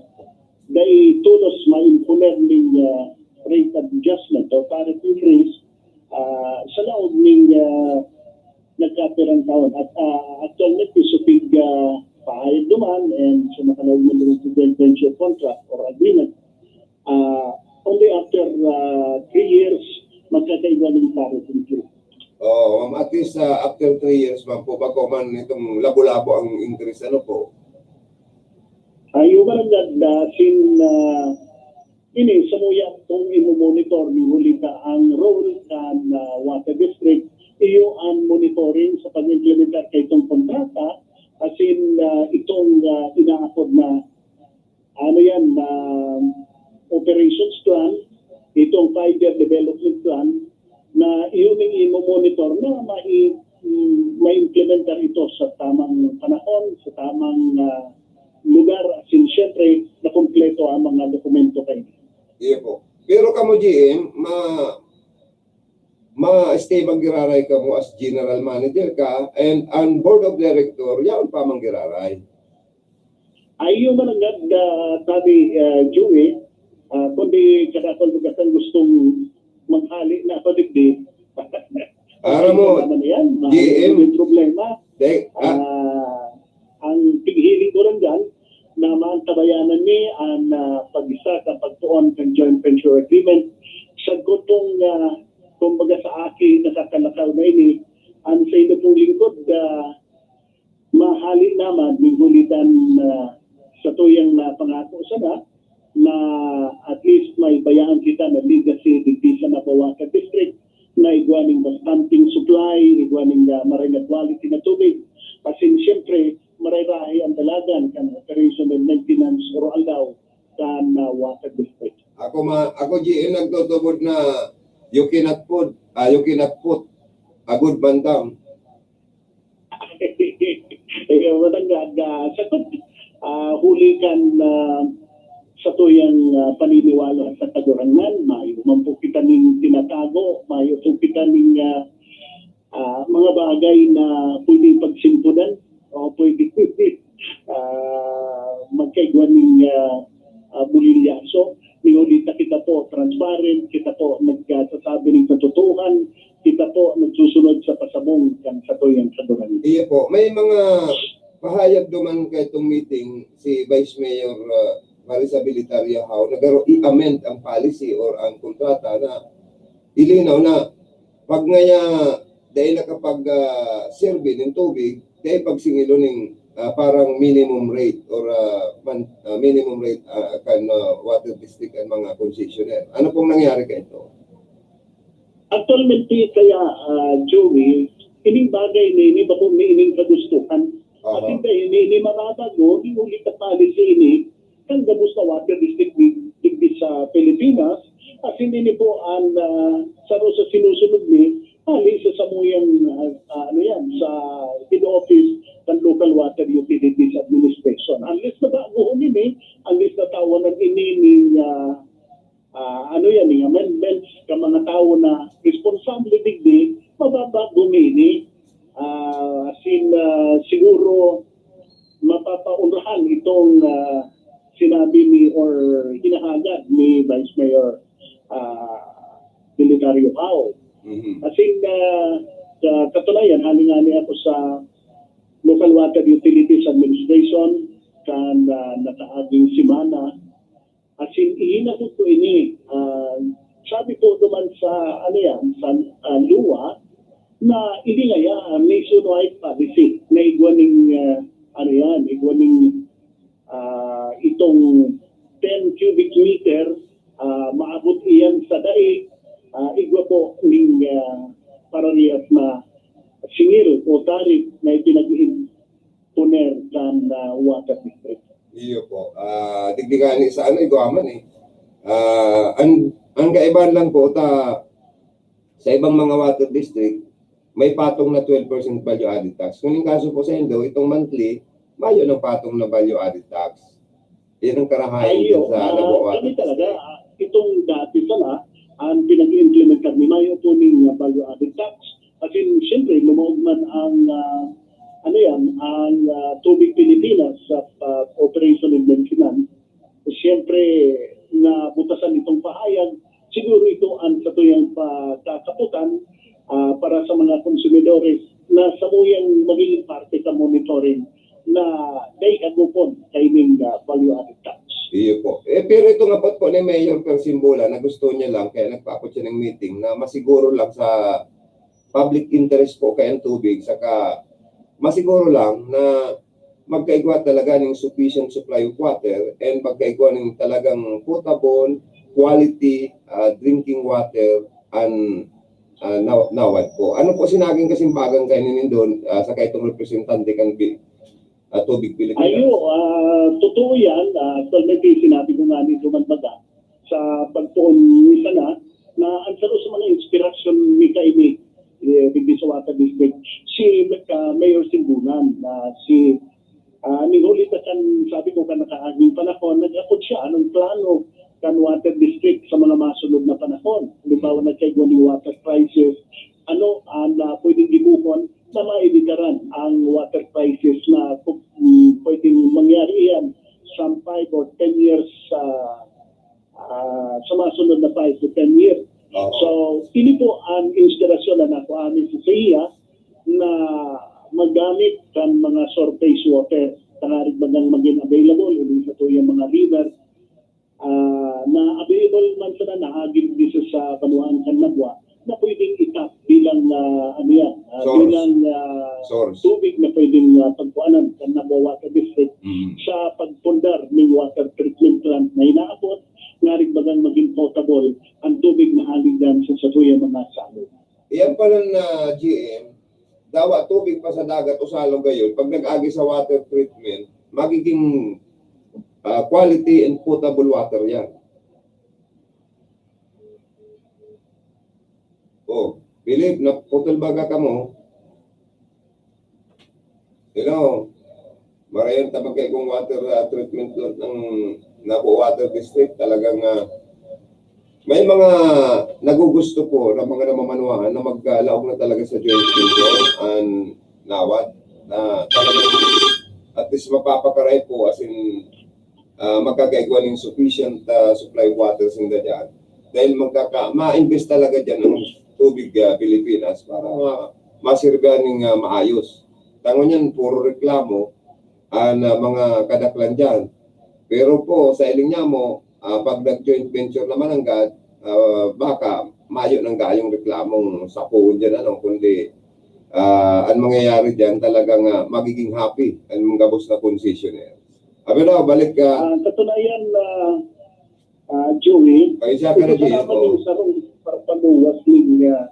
dai tolos ma-imponer ning, ah, rate adjustment o tariff increase, ah, sa laog ning, ah, nagkapirang taon. At, ah, actualmente, supig, ah, pahayag duman and sa makalaog na rin sa joint venture contract or agreement, ah, only after, ah, three years, magkakaigwa ning tariff increase. Oo, ma'am. At least, ah, after three years man po, bago man itong labo-labo ang increase, ano po? Ayo man gad, ah, sin, ah, ini, samuya kung imo-monitor ni huli ka ang role kan, ah, water district, iyo ang monitoring sa pag-implementar kaitong kontrata, asin, ah, itong, ah, inaapod na, ano yan, ah, operations plan, itong five-year development plan, na iyo ning imo-monitor na mai-, mm, ma-implementar ito sa tamang panahon, sa tamang, ah, lugar, asin siyempre, na kompleto ang mga dokumento kayo. Iyo po. Pero kamo, G M, ma-, ma-estimang giraray kamo as general manager ka, and ang board of director, yaon pa man giraray. Ayo man nanggad, ah, sabi, ah, Joey, ah, kundi kadakol mo gustong manghali na ako digdi. Aram mo, Ayo naman yan, ma-, G M, may problema. Dek, ah, Ah, ang tighiling ko lang dyan, na maantabayanan ni ang, ah, pag-isa sa pagtuon kan joint venture agreement. Sagkod pong, ah, kumbaga sa aki, nakakalakaw na ini, ang sa ino pong lingkod, ah, mahali naman, ning hulitan, ah, sa tuyang na pangako sana, na at least may bayaan kita na legacy digdi sa Nabawaca District, na igwa ning bastanteng supply, igwa ning, ah, maray na quality na tubig. Asin, siyempre, maray-rahay ang dalagan kan operation and maintenance oro-aldaw kan, ah, water district. Ako ma-, ako, G M, nagtutubod na you cannot put, ah, you cannot put a good bantam. Eh, matangga, ah, sa pag-, ah, huli kan, ah, sa tuyang, ah, paniniwala sa Kagurangnan, mayo man po kita ning tinatago, mayo po kita ning, ah, ah, mga bagay na pwede pagsimpudan o pwede, ah, magkaigwa ning, ah, ah, bulilyaso. Ning huli ta kita po transparent, kita po nagsasabi ning katotohan, kita po nagsusunod sa pasabong kan satuyang Kagurangnan. Iyo po, may mga pahayag duman kaitong meeting si Vice Mayor, ah, Marisa Bilitaria, how nagaro i-amend ang policy or ang kontrata na ilinaw na pag ngaya dai nakapag, ah, serbi nin tubig, dai pagsingilon nin, ah, parang minimum rate or, ah, man-, ah, minimum rate, ah, kan, ah, water district ang mga concessionaire. Ano pong nangyari kaito? Actualmente, kaya, ah, Joey, ining bagay na ini, bako may ining kagustuhan. Aha. At hindi, ini, ini mababago, ini huli ka policy ini, kan gabos na water district di-, digdi sa Pilipinas, asin ini po ang, ah, saro sa sinusunod ni, hali sa samuyang, ah, ah, ano yan, sa head office ng Local Water Utilities Administration. Unless nabaguhon ini, unless natawan ng ini ni, ah, ah, ano yan, yung amendments ka mga tao na responsable digdi, mababago ini. Ah, asin, ah, siguro mapapaunrahan itong, ah, sinabi ni or hinahagad ni Vice Mayor, ah, Belisario Pao. Mhm. Asin, ah, sa katunayan, hali nga ni ako sa Local Water Utilities Administration kan, ah, nakaaging semana. Asin, ihinagod ko ini, ah, sabi ko naman sa, ano yan, sa, ah, luwa, na ini ngaya ang nationwide policy na igwa ning, ah, ano yan, igwa ning, ah, itong ten cubic meter, ah, maabot iyan sa daig, ah, igwa po ning, ah, parehas na singil o tariff na ipinag-imponer kan, ah, water district. Iyo po. Ah, digdi gani sa ano, igwa man eh. Ah, ang, ang kaibahan lang po ta, sa ibang mga water district, may patong na twelve percent value added tax. Kung yung kaso po sa Indo, itong monthly, mayo ng patong na value added tax. Yan ang karahayan Ayo, din sa ah, Nabawaca kami talaga, District. Ah, itong dati sana, ang pinag-implementar ni Mayo po ning, ah, value added tax. At yun, siyempre, lumaog man ang, ah, ano yan, ang, ah, Tubig Pilipinas sa, ah, operation and maintenance. Siyempre, nabutasan itong pahayag, siguro ito ang satuyang pagkakaputan, ah, para sa mga konsumidores na samuyang magiging parte sa monitoring na dai agupon kaining, ah, value added tax. Iyo po. Eh, pero ito nga po, po ni Mayor Persimbola na gusto niya lang, kaya nagpaabot siya ng meeting na masiguro lang sa public interest po kaya ang tubig, saka masiguro lang na magkaigwa talaga ng sufficient supply of water and magkaigwa ng talagang potable, quality, ah, drinking water and, ah, naw-, nawad po. Ano po sinaging kasimbagan kayo ni Nindon, ah, sa kaitong representante kan Bi-, ah, Tubig Pilipinas? Ayo, ah, totoo yan. Ah, actualmente, sinabi ko nga ni Duman Baga, sa pagpoon ni sana, na ang saro sa mga inspirasyon ni kaini, eh, digdi sa Water District, si, ah, Mayor Simbunan, na si, ah, ning huli ta kan, sabi ko, kan nakaaging panahon, nag-apot siya anong plano kan Water District sa mga masunod na panahon. Halimbawa, nagkaigwa ning water crisis, ano ang, ah, pwedeng gibuhon na maibitaran ang water crisis na pu-, mm, pwedeng mangyari iyan some five or ten years, ah, ah, sa mga sunod na five to ten years. Oo. So, ini po ang inspirasyon na nakuha mi sa iya na magamit kan mga surface water, tangarig bagang maging available, ining satuyang mga river, ah, na available man sana na agin dito sa banwaan kan Nabua, na pwedeng itap bilang, ah, ano yan, ah, Source. bilang, ah, Source. tubig na pwedeng, ah, pagkuanan kan Nabua Water District Mm. sa pagpundar ng water treatment plant na inaabot, tangarig bagang maging potable ang tubig na hali dyan sa satuyang mga salog. Iyan pala na G M, dawa tubig pa sa dagat o salog gayon, pag nag-agi sa water treatment, magiging, ah, quality and potable water yan. Oh, Philip, naputol baga kamo? Hello? Marayon ta magkaigwang water, ah, treatment plant ng Nabua Water District. Talagang, ah, may mga nagugusto po na mga namamanuhaan na magkalaog na talaga sa joint venture and nawad na talagang at least mapapakaray po, as in, ah, magkakaigwa ning sufficient, ah, supply of water sinda diyan. Dahil magkaka-, ma-invest talaga diyan ang Tubig, ah, Pilipinas para ma-, maserbihan ning, ah, maayos. Tangon niyan, puro reklamo ang, ah, mga kadaklan diyan. Pero po, sa hiling niya mo, ah, pag nag-joint venture naman ang GAD, ah, baka mayo nang gayong reklamong sapoon diyan, ano, kundi, ah, ang mangyayari diyan talagang, ah, magiging happy ang mga gabos na concessionaire. Abi daw, balik ka. Ah, katunayan, ah, ah, Joey, Paisa ka na, ito Joey, salamat oo. yung sarong parpaluwas ning, ah,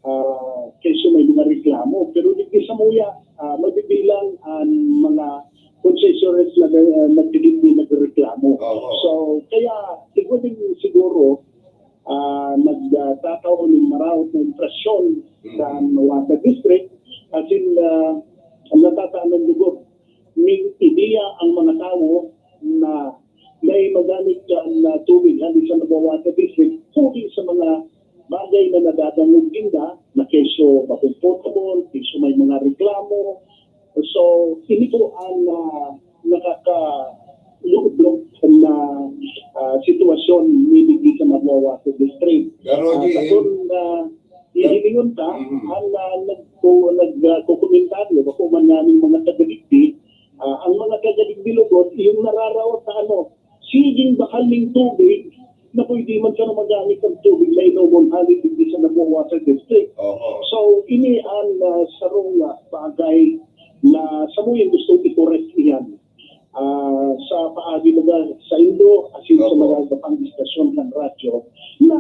ah, kesyo may mga reklamo. Pero digdi sa Muya, ah, mabibilang ang mga concessionaires na, ah, nagtigil din nagreklamo. Oo. So, kaya siguro din siguro, ah, nagtatao ng maraot na impresyon Mhm. sa Water District, as in, ah, ang natataan ng lugod, ning ideya ang mga tawo na may magamit kan na tubig hali sa Nabua Water District, huli sa mga bagay na nadadangog ninda, na kesyo bakong potable, kesyo may mga reklamo. So, ini po ang, ah, nakakalugdok na, ah, sitwasyon ni digdi sa Nabua Water District. Pero, Ah, G M, sa kun, ah, hihilingon ta, Mm. ang, ah, nagko-, nag, ah, kokomentaryo, bako man naming mga taga-digdi, ah, ang mga taga-digdi lugod, yung nararaot na ano, siging bakal ning tubig, na pwede man sana magamit ang tubig na inomon hali digdi sa Nabua Water District. Oho. So, ini ang, ah, sarong, ah, bagay na samuyang gustong i-correct iyan. Ah, sa paagi mga sa Indo, asin sa Opo. mga iba pang istasyon ng radyo, na,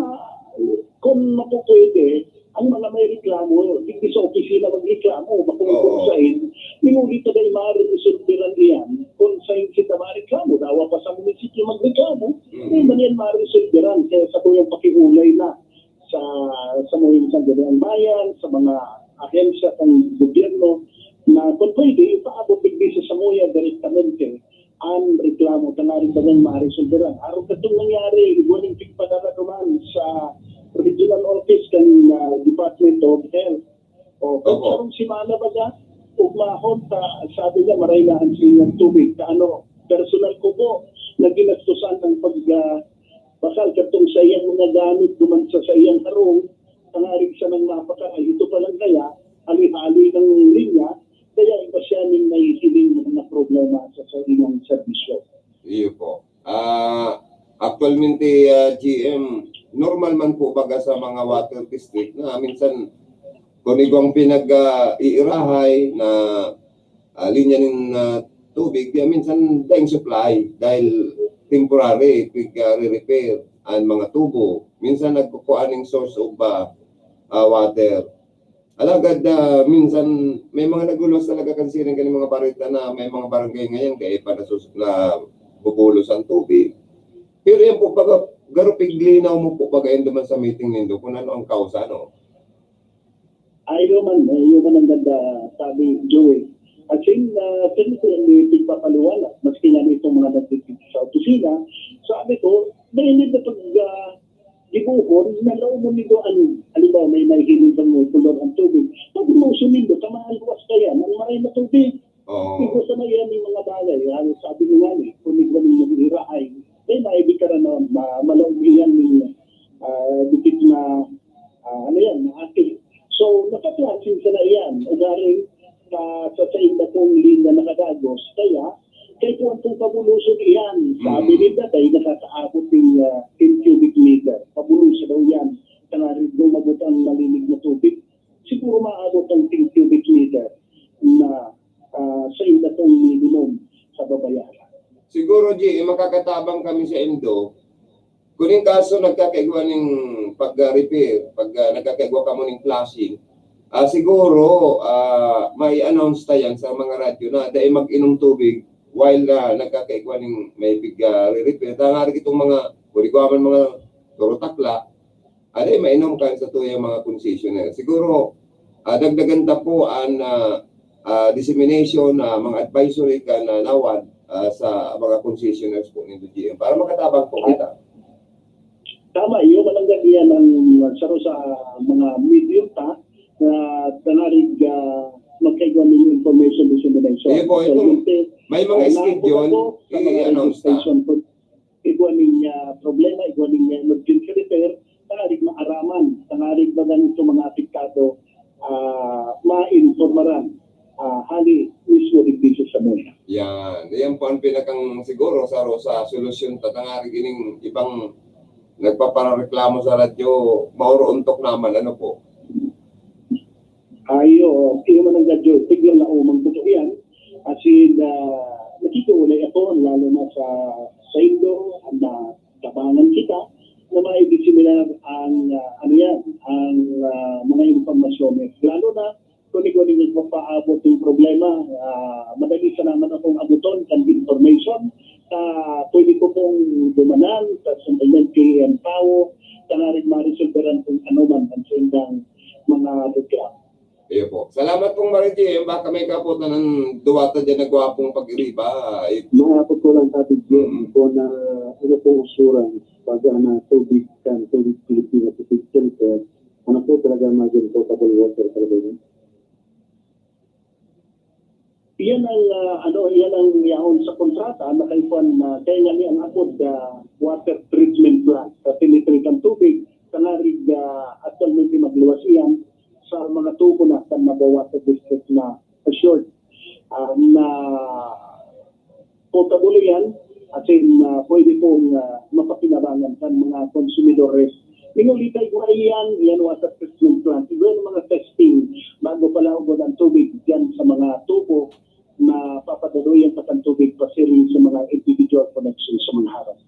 eh, kung mapupwede, ang mga may reklamo, digdi sa opisina magreklamo, bakong Oo. kung sain, ning huli ta dai maaari resolveran iyan, kung sain kita mareklamo, dawa pa sa munisipyo magreklamo, Mm. dai man iyan maresolveran, kaya sa tuyang pakiulay na sa, sa mga Sangguniang Bayan, sa mga ahensya ng gobyerno, na kung pwede, ipaabot digdi sa samuya direktamente ang reklamo, tangaring bagang maresolveran. Arog katong nangyari, igwa ning pigpadara duman sa Regional Office kan, ah, Department of Health. O, kung Opo. sarong semana ba siya, ugmahon ta, sabi niya, maray na ang sinyang tubig. Ta ano, personal ko po, na ginastusan ang pag, ah, basal katong sa iyang mga gamit, duman sa, sa iyang harong, tangarig siya nang mapakaray. Ito pa lang kaya, haloy-haloy ng linya, kaya iba siya ning nahihiling ng mga problema sa, sa ilang serbisyo. Iyo po. Ah, actualmente, ah, G M, normal man po baga sa mga water district na minsan kung igwang pinag, ah, iirahay na, ah, linya nin, ah, tubig, kaya minsan daing supply dahil temporary, pig, ah, re-repair ang mga tubo. Minsan nagkukuha ning source of, ah, ah, water. Alagad, ah, minsan may mga nagluwas talaga kan siring kan mga bareta na may mga barangay ngayon kaya pa nasus-, nabubulos ang tubig. Pero yan po, baga, garo piglinaw mo po, baga, yan duman sa meeting nindo kung ano ang kausa, no? Ayaw man, ayaw man ang ganda, sabi Joey. As in, ah, siyempre, may pagpapaliwanag, maski nga itong mga nagtitinda sa opisina, sabi ko, may need na pag, ah, gibohon, na laumon nindo ang, halimbawa, may nahihiling kang may kulor ang tubig. Pag luso nindo, kamaluwas ka yan, ang maray na tubig. Oo. Igo sa may yan yung mga bagay, ah, sabi mo nga ni, kung ikaw yung mag-irahay, may maibig ka na, ma-, malaog iyan yung, ah, dikit na, ah, ano yan, na ating. So, nakaklase sa na iyan, ugaring, ah, sa sainda pong linya nakadagos, kaya, kay kuwan pong pabulusog iyan, sabi Mm. nila, kay nakakaabot ng, ah, ten cubic meter. Pabulusog daw yan. Tangarig lumabot ang malinig na tubig. Siguro maabot ang ten cubic meter na, ah, sainda pong minimum sa babayaran. Siguro, G, eh, makakatabang kami sa indo. Kung yung kaso nagkakaigwa ning pag, ah, repair, pag, ah, nagkakaigwa kamo ning flashing, ah, siguro, ah, may announce ta yan sa mga radyo na dai mag-inom tubig while, ah, nagkakaigwa ning may pig, ah, re-repair. Tangarig itong mga, kung igwa man mga turutakla, ah, dai mainom kan sa tuyang mga concessionaire. Siguro, ah, dagdagan ta po ang, ah, ah, dissemination, ah, mga advisory kan, ah, NAWAD, ah, sa mga concessionaires po nindo, G M, para makatabang po kita. Tama, iyo, malangga diyan ang saro sa mga medium ta na tanarig, ah, magkaigwa nin information dissemination. Iyo po, So, ito, yung te-, may mga ah, schedule, naabutan ko sa mga i-announce ta. Registration po. Igwa nin, ah, problema, igwa nin, ah, emergency repair, tanarig maaraman, tanarig bagang itong mga apektado, ah, mainformaran, ah, hali mismo digdi sa Samoya. Yan. Yan po ang pinakang siguro sa, sa solusyon ta tangarig ining ibang nagpapareklamo sa radyo, mauro-ontok naman, ano po? Ayo, iyo man ang radyo, tignan na umang totoo yan. As in, ah, nakikita ako, lalo na sa, sa Indo, ang, ah, tabangan kita na maidiseminar ang, ah, ano yan, ang, ah, mga impormasyon. Lalo na kung ikaw din nagpapaabot ng problema, ah, madali sa naman akong abuton kan information. Ah, pwede ko pong dumanan sa Santander K M Tao, tanarig maresolveran kung ano man ang sindang mga reklamo. Iyo po. Salamat pong Marie G M. Baka may kaputan ng duwata dyan na gwapong pag-iriba. Eh, Mga apo ko lang sabi, G M, Mm. kung na, ano pong assurance pag, ah, na tubig kan, tubig Pilipinas, tubig filter, ano po talaga maging potable water talaga yun? Iyan ang, ah, ano, iyan ang yaon sa kontrata na kay Juan, ah, kaya nga ni ang Apod, ah, water treatment plant, sa tinitreat ang tubig, tangarig, ah, actualmente magluwas iyan sa mga tubo na sa Nabao Water District na assured, ah, na potable iyan, as in, ah, pwede pong, ah, mapakinabangan sa mga konsumidores. Minulita, igwa iyan, iyan water treatment plant. Igwa yung mga testing bago palaugod ang tubig dyan sa mga tubo na papadaluyan pa ang tubig pasiring sa mga individual connections sa mga harap.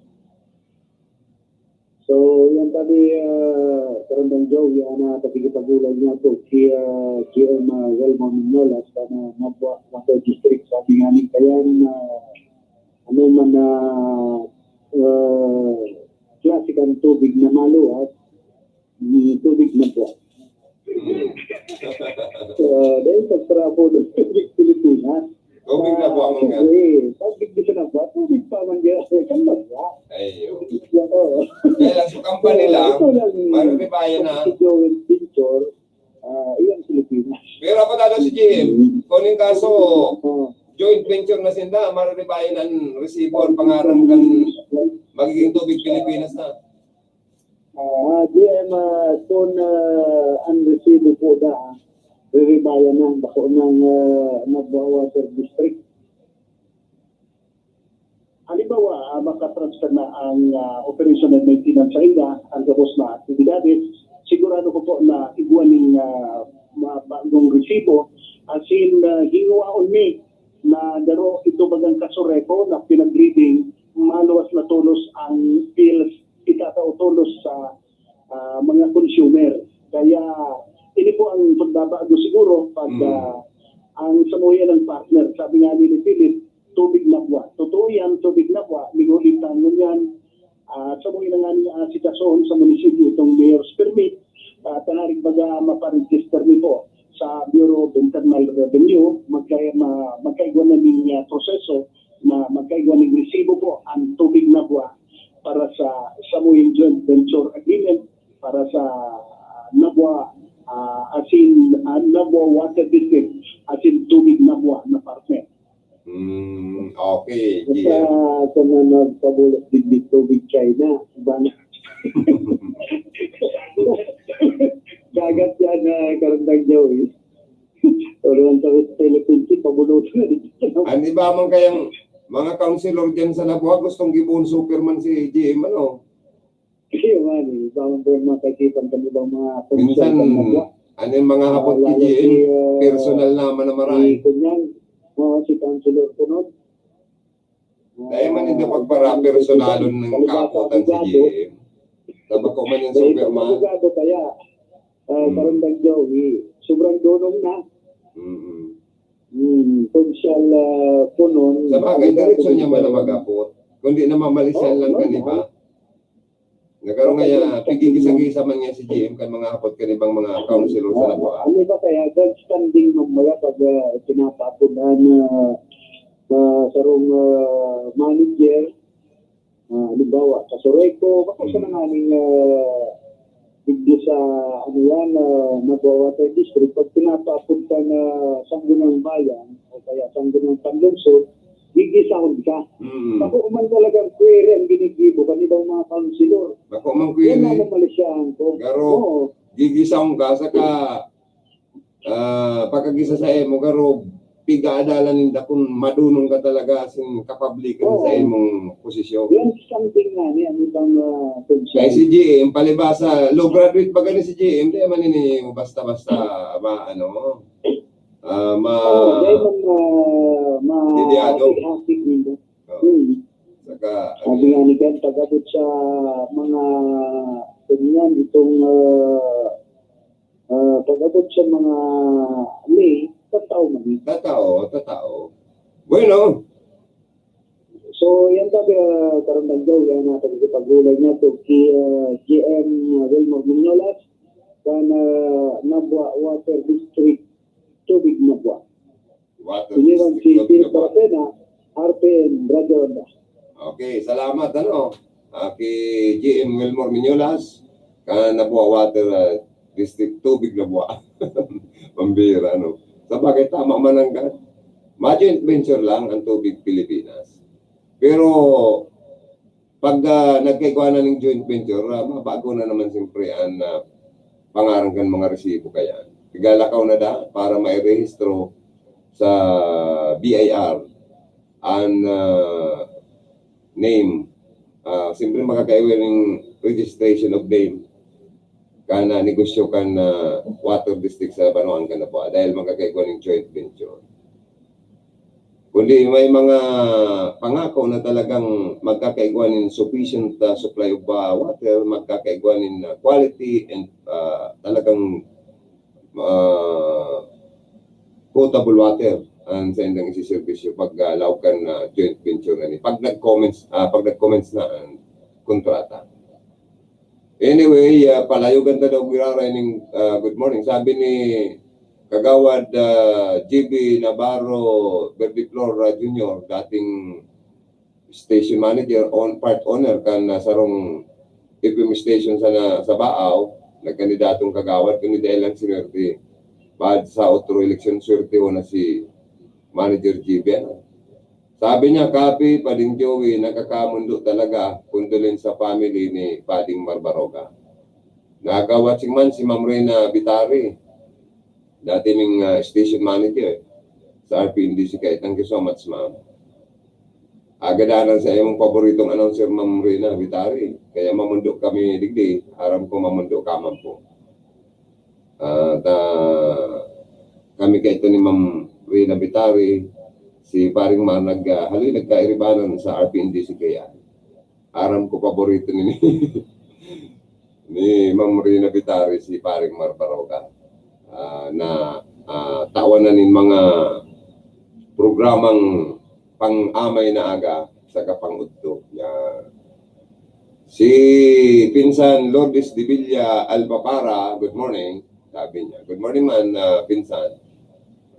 So, yan tabi, ah, Karandang Joe, yan na pakikipag-ulay niya to si, ah, G M, ah, Wilma Mignola sa na Mabua, Mabua District. Sabi nga ni Kayan, ah, ano man na, ah, klase kan tubig na maluwas, ni tubig na po. So, dahil sa trapo ng tubig Pilipinas, Tubig na buwan mo nga. Siyempre, pag digdi sa nabwa, tubig pa man yan. Kan nabwa. Ayun. Oo. Kaya lang sa company lang, Ito lang, maribayan na. Si Joel Pinchor, ah, iyan Pilipinas. Pero ako dado si G M, kung yung kaso, Oo. joint venture na sinda, maribayan ang resibo, ang pangaran kan magiging tubig Pilipinas na. Ah, G M, ah, kung ah, ang resibo po na, riribayan na, bako ng ah, Nabua Water District. Halimbawa, ah, makatransfer na ang ah, operation and maintenance sa ila, ang gabos na aktibidades, sigurado ko po na igwa ning ah, ma- bagong resibo, as in, ah, hingwaon ni na garo ito bagang kasureko na pinag-reading, maluwas na tolos ang bills, itatao tolos sa ah, mga consumer. Kaya ini po ang pagbabago siguro pag Mm. ah, ang samuya ng partner, sabi nga ni Philip, tubig na buwan. Totoo yan, tubig na buwan. Minuli tangon yan. Ah, samuya na nga ni asikasohon sa munisipyo itong mayor's permit. Ah, tangarig baga maparegister nito sa Bureau of Internal Revenue, magka, ma, magkaigwa na ning ah, proseso na magkaigwa ning resibo po ang tubig na buwan para sa Samuel Joint Venture Agreement para sa Nabua, ah, asin, ah, Nabua Water District, asin tubig Nabua na partner. Hmm, okay, Sa, G M. sa mga nagpabulok digdi tubig China, iba na. Dagat yan na karandang Joey. Pero ang sa Philippines, pabulotan na dito. Ang iba man kayang mga councilor dyan sa Nabua, gustong giboon Superman si G M, ano? Kasi yung ano, iba man po yung mga kaibigan kami, ibang mga Minsan, councilor sa Nabua. Ano yung mga hapot ni Lalo G M? si, ah, Personal na man na maray. Si Kunyan, oo, si Councilor Kunod. Dahil man hindi pagpara-personalon ng kaputan si G M. Tabako man yung Dahil Superman. abogado kaya, ah, Hmm. Karandang Joey, sobrang dunong na. Mm-mm. Hmm, kung siya la punon, Sa bagay, abogado diretso niya din man na siya. Mag-apot. Kundi na mamalisan Oo, lang normal. Kaniba. Nagkaroon nga, pigigisa-gisa man nga si G M kan mga hapot kan ibang mga councilor sa Nabua. Ano ba kaya, good standing ng mga pag uh, pinapapun na uh, sarong uh, manager, uh, halimbawa, sa Soreco, baka siya Hmm. na nga ning uh, digdi sa ano yan, uh, Nabua Water District, pag pinapapun ka na Sangguniang Bayan o kaya Sangguniang Panlungsod, gigisahon ka. Mm. Bako man talagang query ang ginigibo kan ibang mga councilor. Bako man Yan ang query. Malisyahan ko. Garo. Oo. Gigisahon ka, saka ah, pagkagisa sa imo, garo, pigaadalan ninda kung madunong ka talaga asin kapablikan sa Oo. Imong posisyon. Yan something nga ni ang ibang uh, Kaya si G M, palibasa, law graduate ba gani si G M? Di man ini basta-basta, ma, ano, ah, ma, Oh, dahil man uh, ma Dedyado. Hakit-hakit ninyo. Oh. Hmm. Saka, Sabi nga ni Ben, pag-abot sa mga ganyan, itong uh, uh, pag-abot sa mga lay, sa tao man. Tatao, tatao. Bueno. So, yan sabi, uh, karandang daw, yan na pagkipagulay niya to kay uh, G M Wilmar Mignolas, kan uh, Nabua Water District, Tubig Nabua. Water Iniwan si District, Philip Nabua. Barapena, R P N, Radyo Onda. Okay, salamat, ano, ah, kay G M Wilmar Mignolas, kan Nabua Water, ah, District, Tubig Nabua. Pambira, ano. Sa bagay, tama man ang gan. Ma-joint venture lang ang Tubig Pilipinas. Pero, pag ah, nagkaigwa na ning joint venture, ah, mabago na naman siyempre ang ah, pangaran kan mga resibo kaya. Pigalakaw na da para mairehistro sa B I R ang ah, name. Ah, siyempre, makakaiwa ning registration of name kan ah, negosyo kan ah, water district sa Banwaan kan Nabua dahil magkakaigwa ning joint venture. Kundi may mga pangako na talagang magkakaigwa nin sufficient ah, supply of ah, water, magkakaigwa nin ah, quality and ah, talagang ah, potable water ang sa indang isiservisyo pag ah, laog kan ah, joint venture na ni. Pag nag-commence, ah, pag nag-commence na ang kontrata. Anyway, ah, palayogan ta daw giraray ning ah, good morning. Sabi ni Kagawad, ah, G B Navarro Verdiflor, ah, Junior, dating station manager, on, part owner kan, ah, sarong F M station sa, na, sa Baaw, nagkandidatong kagawad, kundi dahil lang sinuwerte. Bad sa otro eleksyon, swertehon na si Manager G B, ano. Sabi niya, "Kapi, Pading Joey, nakakamondo talaga. Condolence sa family ni Pading Marbaroga." Nakaka-watching man si Ma'am Reyna Bitari. Dati ning, ah, station manager sa R P N D C K. Thank you so much, ma'am. Agadanan sa imong paboritong announcer, Ma'am Reyna Bitari. Kaya mamondo kami digdi. Aram ko mamondo ka man po. At, ah, kami kay ito ni Ma'am Reyna Bitari, si Paring Mar nag, ah, haloy nagkairibanan sa R P N D C K. Aram ko paborito ni, ni Ma'am Reyna Bitari si Paring Mar Baroga. Ah, na, ah, tawan na nin mga programang pang-amay na aga saka pang-udto. Yan. Si Pinsan Lourdes de Villa Alpapara, good morning, sabi niya. Good morning man, ah, Pinsan.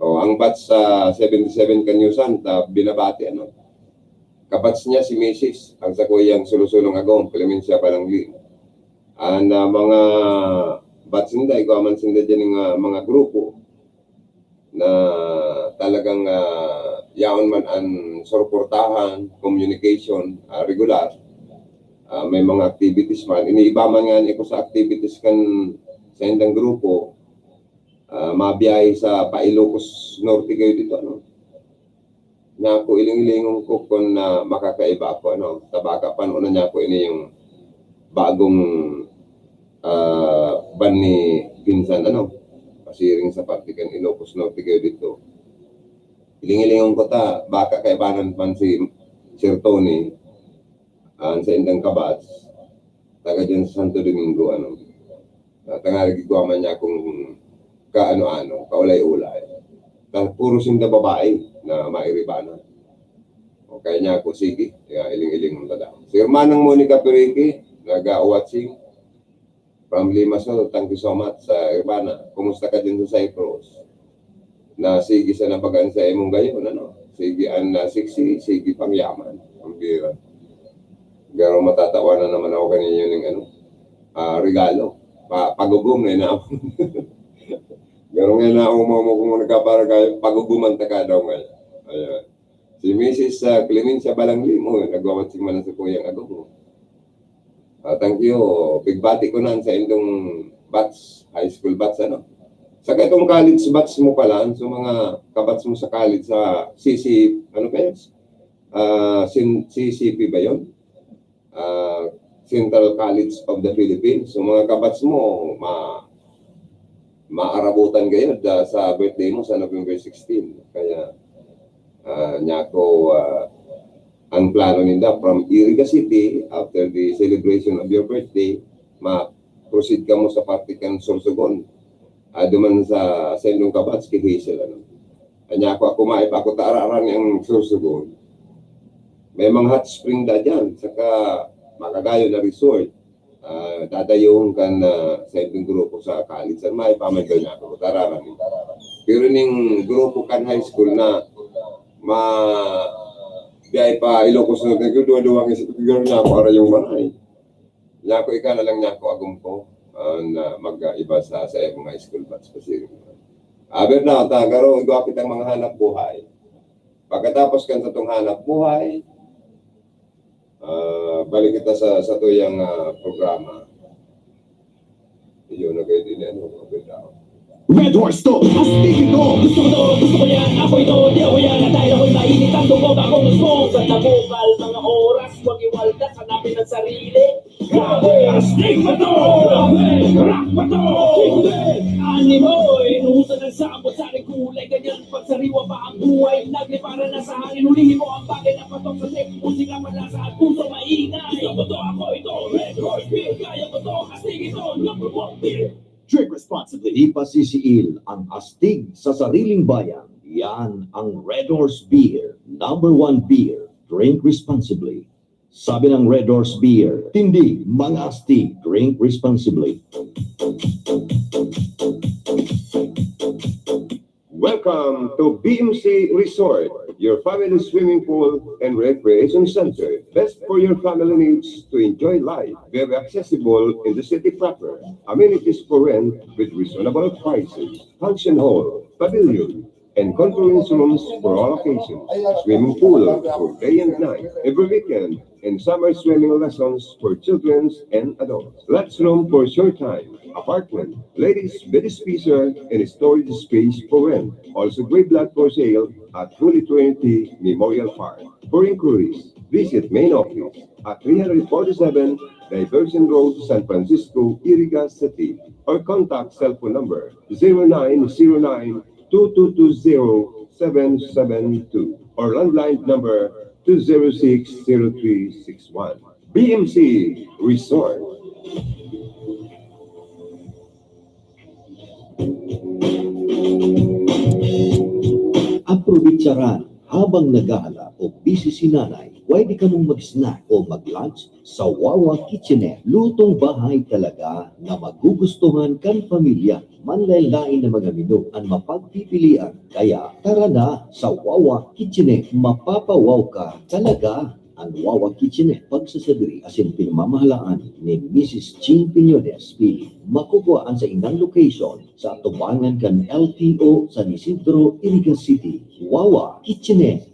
O, ang batch sa seventy-seven Kanyusan, ta, binabati, ano. Kabatch niya si Misis, ang sakuyang sulusulong agom, Clemencia Balangli. An, ah, mga batch ninda, igwa man sinda dyan nga mga grupo na talagang, ah, yaon man an suportahan, communication, ah, regular. Ah, may mga activities man. Iniiba man nga ni ko sa activities kan sa indang grupo, ah, mabiyahe sa pa Ilocos Norte kayo dito, ano? Naku, iling-ilingon ko kun, ah, makakaiba ako, ano? Tabaka panoon na niya ako ini yung bagong, ah, ban ni Pinsan, ano? Pasiring sa parte kan Ilocos Norte kayo dito. Iling-ilingon ko ta, baka kaibanan man si Sir Tony, ah, sa indang kabats, taga dyan sa Santo Domingo, ano. Ah, tangarig igwa man niya kung kaano-ano, kaulay-ulay. Ta-, puro sinda babae na mairibanan. O kaya niya ako, sige, kaya iling-iling mo na daw. Si Hermanang Monica Periki, naga-watching from Limassol, thank you so much sa Urbana. Kumusta ka din sa Cyprus? Na sige sa nabagaan sa imong gayon, ano? Sige, an, ah, sexy, sige pang yaman. Ang bira. Garo matatawa na naman ako kanina yung, ano, ah, regalo. Pa-, pagugom na yun ako. Garo nga na ako, mama ko muna ka para kayo, paguguman ta ka daw ngayon. Ayan. Si Misis, ah, Clemencia Balanglim, oh, nagwawat si Manang sa kuyang agom, oh. Ah, thank you. Pigbati ko na sa indong batch, high school batch, ano. Saka itong college batch mo pala, so mga kabatch mo sa college, sa C C, ano ba yun? Ah, sin-, C C P ba yun? Ah, Central College of the Philippines. So, mga kabatch mo, ma-, maarabutan kayo da-, sa birthday mo sa November sixteen. Kaya, ah, niya ako, ah, ang plano ninda from Iriga City, after the celebration of your birthday, ma-proceed ka mo sa parte kan Sorsogon. Ah, duman sa, sa indong kabatch, kay Hazel, ano. Kanya ako, ako maipa ako ta araran ang Sorsogon. May mga hot spring da dyan, saka makagayo na resort. Ah, dadayuhon kan, ah, sa indong grupo sa college. Ang maipa, may daw niya ako, ta araran. Pero ning grupo kan high school na ma-, biyay pa Ilocos Norte, duwa-duwa nga isip ko, na ako, ara yung manay. Niya ako, ika na lang niya ako, agom ko, ah, na mag-iba sa, sa mga school batch pa siya. Aber na, ta, garo, igwa kitang mga hanap buhay. Pagkatapos kan satong hanap buhay, ah, balik kita sa, sa tuyang, ah, programa. Iyon na kayo din, ano, aber na. Red Horse to, astig ito. Gusto ko to, gusto ko yan, ako ito, di ako yan. At dahil ako'y mainit ang dugo, bakong gusto. Sa tabukal, mga oras, huwag iwaldas, hanapin ang sarili. Grabe, astig ba to? Grabe, rock ba to? Hindi. Animo, inuusan ng sabot sa aking kulay, ganyan pagsariwa pa ang buhay. Naglipara na sa hangin, hulihin mo ang bagay na patok sa tape. Musika, panlasa at puso maingay. Gusto ko to, ako ito, Red Horse Beer. Kaya ko to, astig ito, number one beer. Drink responsibly. Di pasisiil ang astig sa sariling bayan. Yan ang Red Horse Beer, number one beer. Drink responsibly. Sabi ng Red Horse Beer, tindi, mga astig, drink responsibly. Welcome to B M C Resort, your family swimming pool and recreation center. Best for your family needs to enjoy life. Very accessible in the city proper. Amenities for rent with reasonable prices. Function hall, pavilion, and conference rooms for all occasions. Swimming pool for day and night, every weekend, and summer swimming lessons for children and adults. Lots room for short time, apartment, ladies bed spacer, and storage space for rent. Also, gray block for sale at Holy Trinity Memorial Park. For inquiries, visit main office at three forty-seven Diversion Road, San Francisco, Iriga City, or contact cell phone number zero nine zero nine two two two zero seven seven two or landline number two zero six zero three six one. B M C Resort. Aprobitsaran habang naghahala o busy si nanay, pwede kamong mag-snack o mag-lunch sa Wawa Kitchenette. Lutong bahay talaga na magugustuhan kan pamilya. Manlaen-laen na mga menu an mapagpipilian. Kaya tara na sa Wawa Kitchenette, mapapawaw ka talaga. An Wawa Kitchenette, pagsasadiri asin pinamamahalaan ni Misis Ching Piñones Pili. Makukuha an saindang location sa atubangan kan L T O San Isidro, Iriga City. Wawa Kitchenette.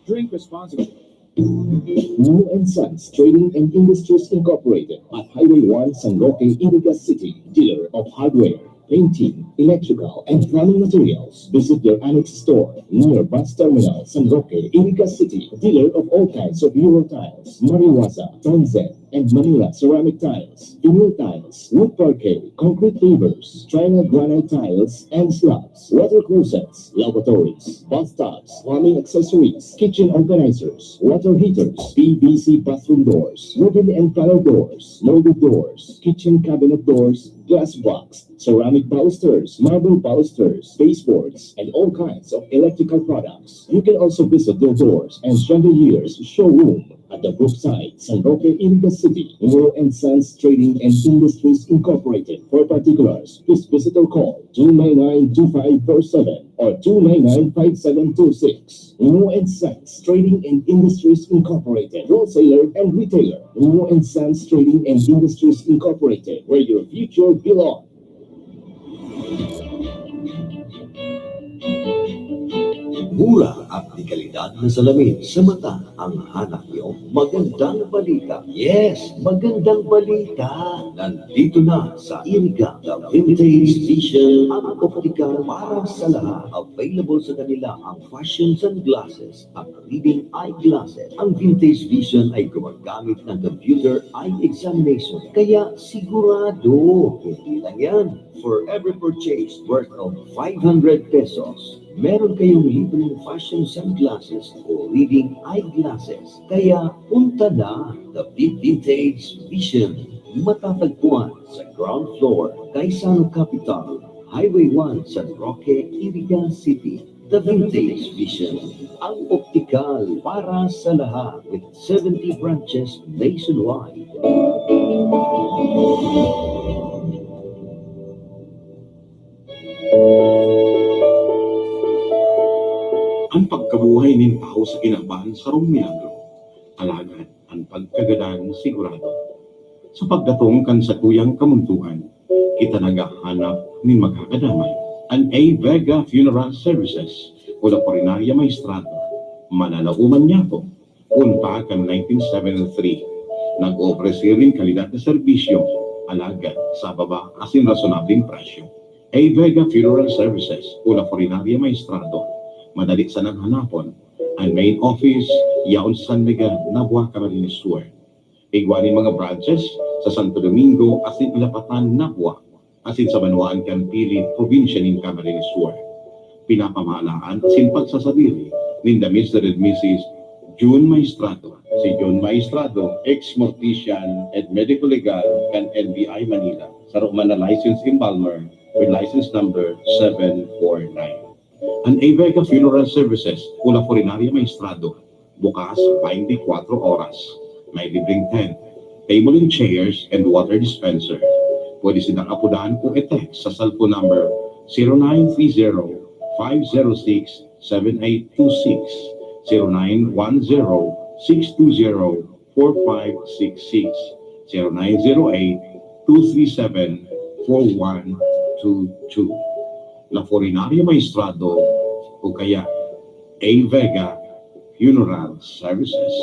Drink responsibly. Wu and Sons Trading and Industries Incorporated at Highway one, San Roque, Iriga City, dealer of hardware, painting, electrical, and plumbing materials. Visit their annex store near bus terminal, San Roque, Iriga City, dealer of all kinds of Euro tiles, Mariwaza, Tonzet, and Manila ceramic tiles, vinyl tiles, wood parquet, concrete pavers, triangle granite tiles, and slabs, water closets, lavatories, bathtubs, plumbing accessories, kitchen organizers, water heaters, P V C bathroom doors, wooden and panel doors, molded doors, kitchen cabinet doors, glass box, ceramic balusters, marble balusters, baseboards, and all kinds of electrical products. You can also visit their doors and chandeliers showroom at the Brookside, San Roque, Iriga City, Wu and Sons Trading and Industries Incorporated. For particulars, please visit or call two nine nine two five four seven or two nine nine five seven two six. Wu and Sons Trading and Industries Incorporated, wholesaler and retailer. Wu and Sons Trading and Industries Incorporated, where your future belongs. Mura at de kalidad na salamin sa mata ang hanap niyo? Magandang balita. Yes, magandang balita. Nandito na sa Iriga, The Vintage Vision, ang optikal para sa lahat. Available sa kanila ang fashion sunglasses at reading eyeglasses. Ang Vintage Vision ay gumagamit ng computer eye examination, kaya sigurado. Hindi lang yan, for every purchase worth of five hundred pesos, meron kayong libreng fashion sunglasses o reading eyeglasses. Kaya punta na, The Vin- Vintage Vision. Matatagpuan sa ground floor, Gaisano Capital, Highway one, San Roque, Iriga City. The Vintage Vision, ang optikal para sa lahat, with seventy branches nationwide. An pagkabuhay nin tawo sa kinaban sarong milagro. Alagad an pagkagadan sigurado. Sa pagdatong kan sakuyang kamuntoan, kita naghahanap nin magkakadamay. An A Vega Funeral Services, o La Funeraria Maestrado, mananauman niyato. Kun pa kan nineteen seventy-three, nag-oofreser nin kalidad na serbisyo, alagad sa baba asin rasonableng presyo. A Vega Funeral Services, o La Funeraria Maestrado, madali sanang hanapon. An main office yaon sa San Miguel, Nabua, Camarines Sur. Igwa nin mga branches sa Santo Domingo asin Lapatan, Nabua, asin sa banwaan kan Pili, probinsya nin Camarines Sur. pinapamahalaan asin pagsasadiri ninda Mister and Missus Jun Maestrado. Si Jun Maestrado, ex-mortician and medical legal kan N B I Manila, saro man na licensed embalmer with license number seven four nine. An Avega Funeral Services o La Funeraria Maestrado, bukas twenty-four oras. May libreng tent, table and chairs, and water dispenser. Pwede sindang apodan o i-text sa cellphone number zero nine three zero, five zero six, seven eight two six, zero nine one zero, six two zero, four five six six, zero nine zero eight, two three seven, four one two two. La Funeraria Maestrado o kaya A Vega Funeral Services.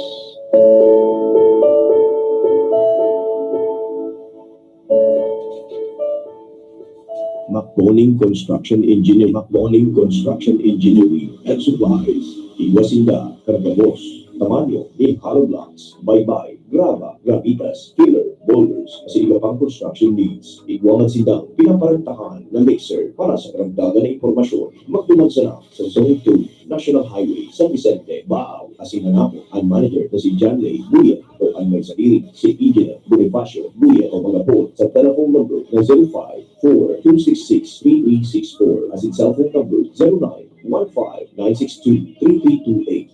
Macboning Construction Engineering. Macboning Construction Engineering and Supplies. Igwa sinda, kargabos, tamanyo, ni hollow blocks, baybay, graba, gravitas, filler, boulders, asin iba pang construction needs. Igwa man sindang pinaparentahan na mixer. Para sa karagdagan na impormasyon, magduman sana sa Zone two, National Highway, San Vicente, Baao, asin hanapon an manager na si John Ray Buya o an may sadiri, si Engineer Bonifacio Buya o Magapon, sa telephone number na zero five four two six six three three six four asin cellphone number zero nine one five nine six two three three two eight.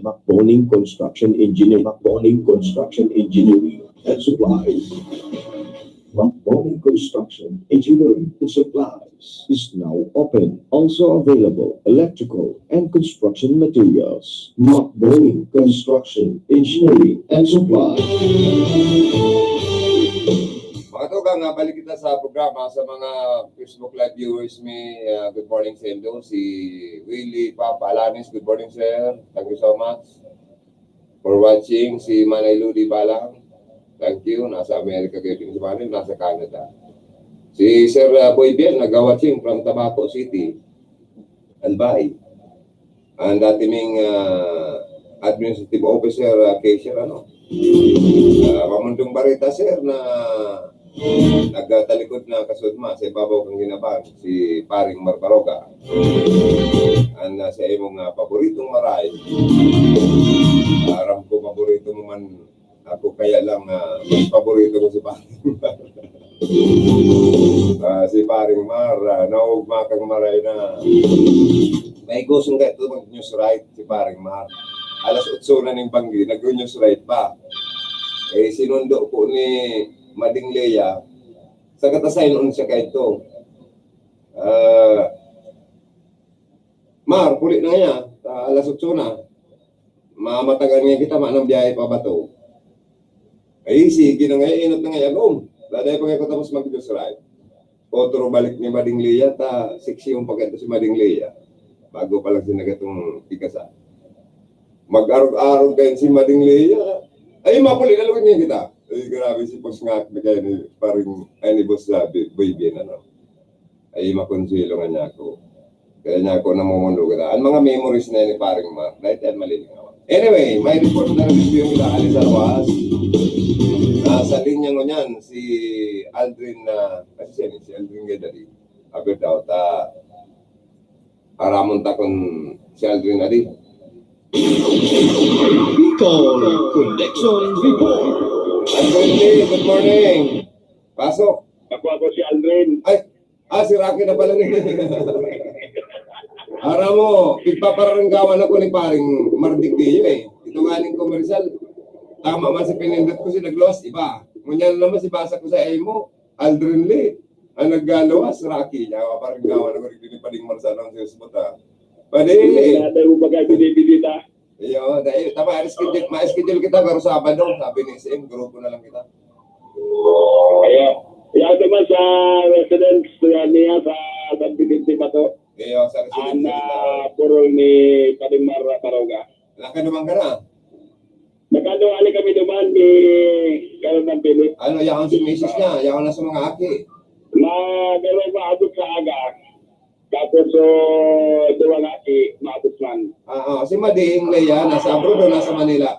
Macboning Construction Engineer, Macboning Construction Engineering and Supplies. Macboning Construction Engineering and Supplies is now open. Also available electrical and construction materials. Macboning Construction Engineering and Supplies. Mga tugang, ah, balik kita sa programa. Sa mga Facebook Live viewers mi, ah, good morning sa indo. Si Willie Papa Alanis, good morning, sir. Thank you so much for watching. Si Manay Ludi Balang, thank you. Nasa Amerika kayo din si Manay, nasa Canada. Si Sir, ah, Boy Biel, nag-watching from Tabaco City, Albay. Ang dati ming, ah, administrative officer, ah, cashier, ano? Ah, Mamundong Barita, sir, na nagtalikod na kasudma sa ibabaw kan ginaban, si Paring Mar Baroga. Ang, ah, sa imong, ah, paboritong maray, aram ko paborito mo man, ako kaya lang, ah, mas paborito ko si Paring Mar. Ah, si Paring Mar, ah, naugma kang maray na. May gusong kayo ito mag-news right si Paring Mar. Alas otso na ning banggi, nag-news right pa. Eh, sinundo ko ni Mading Lea, sa katasayon siya kayo ito. Ah, Mar, puli na nga, ah, alas otso na. Mamatagan nga kita, manang biyahe pa bato. Ay, sige na nga, inot na nga, agom. Daday pa nga ko tapos mag-news right. Otro balik ni Mading Lea, ta, siksi yung pagkento si Mading Lea. Bago pa lang sinagat yung tikasa. Mag-arog-arog kayo si Mading Lea. Ay, mapuli na lugod niya kita. Ay, grabe si Boss nga, na kayo ni, paring, ay, ni Boss Sabi, Boy Bien, ano. Ay, makonsuelo nga niya ako. Kaya niya ako namumundo kita. Ang mga memories na yun ni paring Mark, dahil yan malilingaw. Anyway, may report na review kita, Alex Arwas. Nasa linya ngunyan, si Aldrin na, kasi siya ni, si Aldrin Gaydari. Abir daw, ta, aramon ta kung si Aldrin na di. Bicol Connection Report. Aldrin, good morning. Pasok. Ako, ako si Aldrin. Ay, ah, si Rocky na pala ni. Aram mo, pigpapararanggawan ako ni paring Mardik Dio eh. Ito nga ning komersyal. Tama man si pinindot ko, si nagluwas, iba. Ngunyan naman si basa ko sa imo, Aldrin Lee. Ang naggaluwas, Rocky. Yawa, parang gawa na ko rin din paring Marsa ng sales mo ta. Pwede. Nada mo pagka binibisita. Iyo, dahil tama, schedule, ma-schedule kita, pero Sabado, sabi ni S M, grupo na lang kita. Kaya, yan naman sa residence niya sa San Vicente Bato. Iyo, sa residence Ang kita. ah, burol ni Padimar Baroga. Nakanuman ka na. Magkano ali kami duman ni Carmen Philip? Ano, yaon si misis niya, yaon na sa mga aki. Magkano maabot sa aga? Tapos, so, duwa nga si maabot man. Ah, ah, si Mading Lea, nasa abroad o nasa Manila?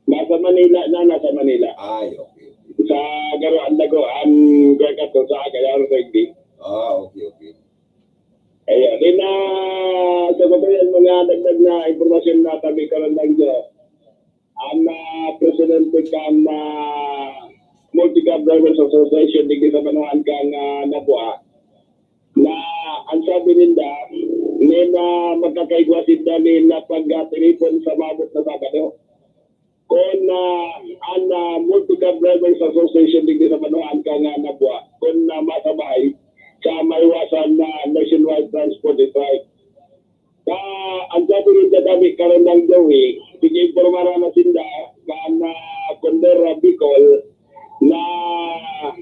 Nasa Manila na, nasa Manila. Ay, okay. Sa garo ang dago, ang gagato sa aga, yaro sa hindi. Ah, okay, okay. Ayan, din na na impormasyon na kami karon lang dyan. Ang ah, presidente kan ah, Multicab Drivers Association digdi sa banwaan kan ah, Nabua, na ang sabi ninda, may na magkakaigwa sinda ni na pagkatiripon sa maabot na Sabado. Kung ah, ang ah, Multicab Drivers Association digdi sa banwaan kan ah, Nabua, kung ah, masabay sa maiwasan na nationwide transport strike. Sa ang sabi ninda, sabi karon lang, Joey, sige, impormara na sinda kan ah, Condor Bicol na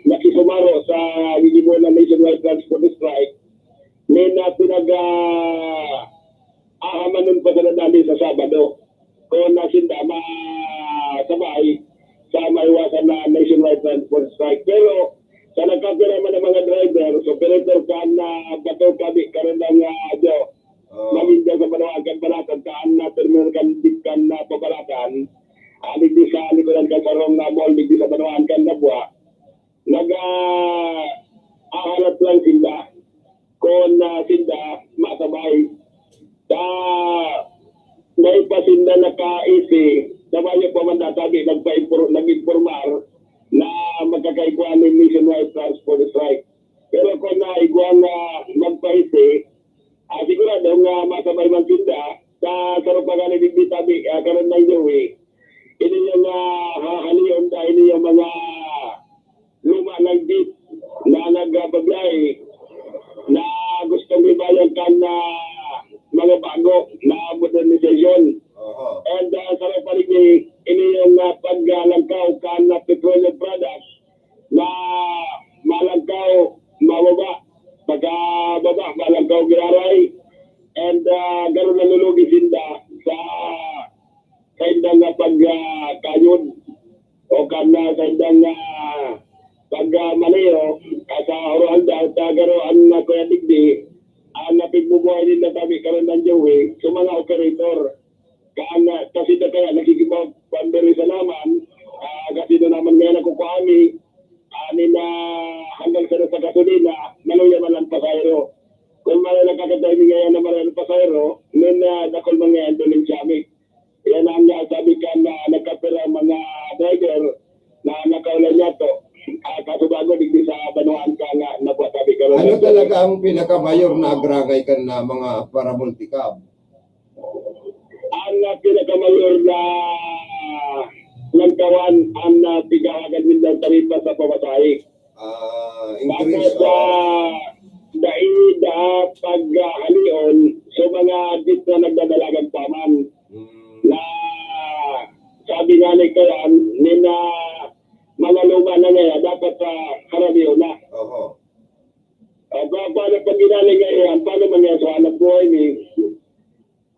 nakisumaro sa gigibo na nationwide transport strike. May na pinag ah, ahamanon pa sa nadali sa Sabado. Kung na sinda masabay sa maiwasan na nationwide transport strike. Pero sa nagkapira man ang mga driver, so operator kan na bato kami karon lang nga adyo. Oh. Maging dyan sa Manawagan kan Balatan, kaan na terminal kan Bitkan na Pabalakan, alig di sa likuran kan sarong na mall, digdi sa Manawagan kan Nabua, nag ah, ahalat lang sinda. Kung ah, sinda masabay. Sa may pa sinda naka-isi, sa bayo pa man natabi, nagpa-impor-, nag-impormar na magkakaigwa ni nationwide transport strike. Pero kung naigwa nga magpaisi, ah, sigurado nga masabay man sinda sa sarong pagani digdi tabi, ah, karon lang Joey. Ini yung ah, hahalion dahil yung mga luma ng jeep na nagbabiyahe na gustong hibayan kan ah, mga bago na modernisasyon. Oho. And ah, sa paligid, ini yung ah, paglangkaw kan ah, petroleum products na malangkaw, mababa, pagkababa, malangkaw giraray. And ah, garo nalulugi sinda sa saindang nga pagkayod o kan saindang nga pagmaneho sa oro-aldaw, ta garo an kuya digdi, ang napigbubuhay ninda kami karon ng Joey, sa mga operator. Kan, ah, kasi na kaya nakikipag-, pandiri sa laman, ah, kasi na naman ngayon ako kuhani, ani na hanggang sa sa gasolina, maluya man ang pasahero. Kung may nakakatayo ngayon na maray ang pasahero, then, ah, dakul man ngayon doon yung siyami. Yan ang, ah, sabi kan, ah, nagkapira ang mga driver na nakaulay niya to. Ah, kaso bago, digdi sa banwaan ka nga, nagwasabi ka Ano lang. Talaga ang pinakamayor na agrangay kan na mga paramulticab? Ang, ah, pinakamayor na lantawan, ang, ah, pigawagan nila taripa sa pamasahe. Ah, increase Bakit, of ah, dai da pag, ah, halion sa mga jeep na nagdadalagan pa man? Hmm. Na sabi nga ni Kayan, ni na mga luma na ngayon, dapat, ah, karamiho na. Oho. O, pa-, paano pag ginali ngayon? Paano man yan sa hanap buhay ni?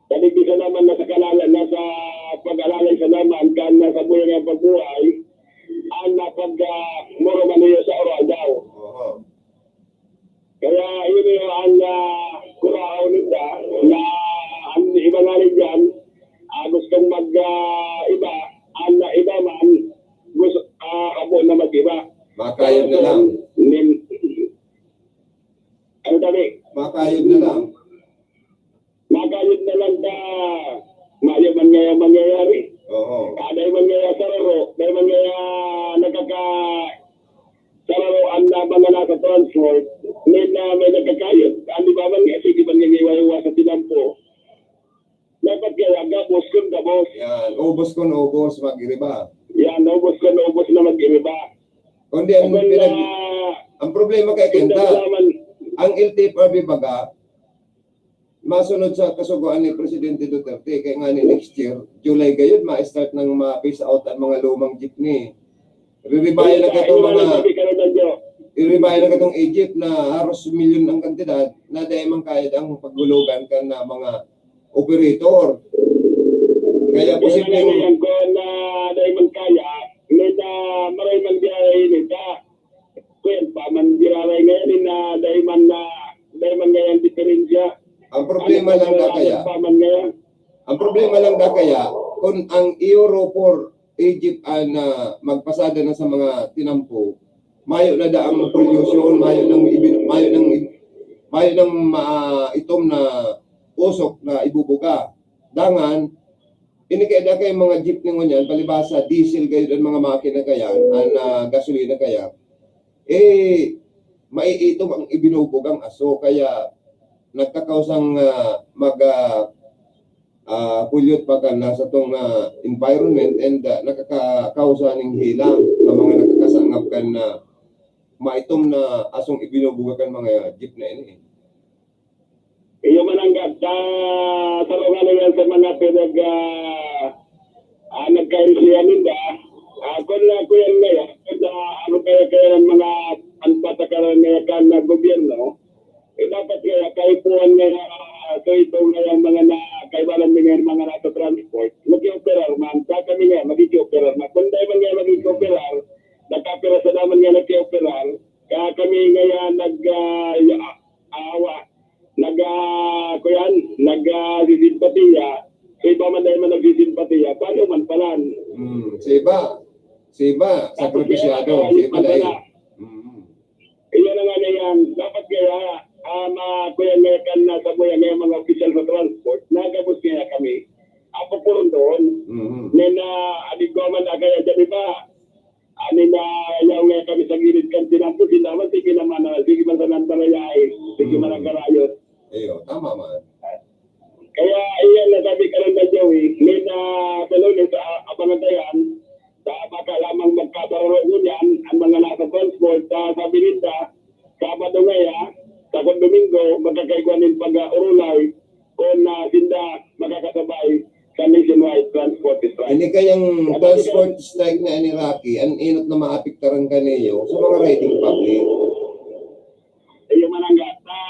Dahil di ka naman nasa kalala, nasa pag-alalay sa naman, kan nasa buhay ng pagbuhay, ang napag, ah, moro man niya sa oral daw. Oho. Kaya yun yung ang, ah, kurahaw nila, na ang iba nga rin dyan, ah, gustong mag, ah, iba, ang iba man, gusto, ah, abo na mag-iba. Makayod na lang. Nin-, ano tabi? Makayod na lang. Makayod na lang ta, mayo man ngaya mangyayari. Oo. Ah, dahil man ngaya sararo, dahil man ngaya nakaka-, sararo ang, ah, mga nasa transport, may na, may nagkakayod. Ang iba man nga, sige man nga iwa-iwa sa tinampo. Dapat kaya gabos kun gabos. Yan, ubos kun ubos, mag-iriba. Yan, ubos kun ubos na mag-iriba. Kundi ang Kung pinag-, na, ang problema kay Kenta, ang L T F R B baga, masunod sa kasugoan ni Presidente Duterte, kaya nga ni next year, July gayud, ma-start nang ma-phase out ang mga lumang jeepney. Riribayan na katong mga, riribayan na katong Egypt na haros milyon ang kantidad na dahil man kaya ang paghulugan kan na mga operator. Kaya posibleng Kaya nga yan, kung na dahil man kaya, may na maray man biyahe nita. Kaya pa man giraray ngayon, na dahil man na, dahil man ngayon diferensya. Ang problema lang na kaya, pa man ngayon. Ang problema lang na kaya, kung ang Euro four Egypt ang, ah, magpasada na sa mga tinampo, mayo na daang pollution, mayo nang ibi-, mayo nang, mayo nang ma-, itom na usok na ibubuga. Dangan, ini kaya da kay mga jeepney ngunyan, palibasa, diesel gayud an mga makina kaya, an, ah, gasolina kaya, eh, maiitom ang ibinubugang aso, kaya nagkakausang, ah, mag, ah, ah, pollute pa kan satong, ah, environment and, ah, nakakakausa ning hilang sa mga nakakasangap kan, ah, maitom na asong ibinubuga kan mga jeep na ini. Iyo man ang gad-, sa, sa lugar na yan sa mga pinag, ah, ah, nagkainsiyan ninda. Ah, kung na, kuya, na yan, kung na, ano kaya, kaya ng mga, ang patakaran na yan kan, ah, gobyerno, eh, dapat kaya, kaipuhan nga, ah, so ito nga yung mga na, kaibalan din nga yung mga nasa transport, mag-i-operar man, sa kami nga, mag-i-operar man. Kung dahil man nga mag-i-operar, nagkapira sa naman nga nag-i-operar, kaya kami nga yan, nag, ah, ya-, awa, nag, ah, kuyan, nag, ah, sisimpatiya, sa iba man dahil man nagsisimpatiya, paano man palan? Hmm, sa iba, sa iba, Tapos sakripisyado, kaya, sa iba kaya dahil. pala. Mm. Iyan na nga na yan. Dapat kaya, ah, ma-, kuya nga kan nasa kuya nga mga opisyal sa transport, nagabot kaya kami. Apo po ron doon. Mhm. May na, adik ko man na kaya dyan iba. Ani na, yaw nga kami sa gilid kan tinampo, sinaman, sige naman na, sige man sa nantarayae, sige man ang karayot. Iyo, tama man. Kaya, iyan na sabi ka rin na, Joey, may na, sa Lunes, ah, abangan tayo yan. Sa baka lamang magkabararo ngunyan, ang mga nasa transport, sa sabi ninda, Sabado ngaya, sa Domingo, magkakaigwa nin pag-urulay, kung, ah, sinda makakasabay sa nationwide transport strike. Ini kayang Sabado transport strike na ini, Rocky, an enot na maapektaran kaniyo sa mga riding public. Iyo man ang gata.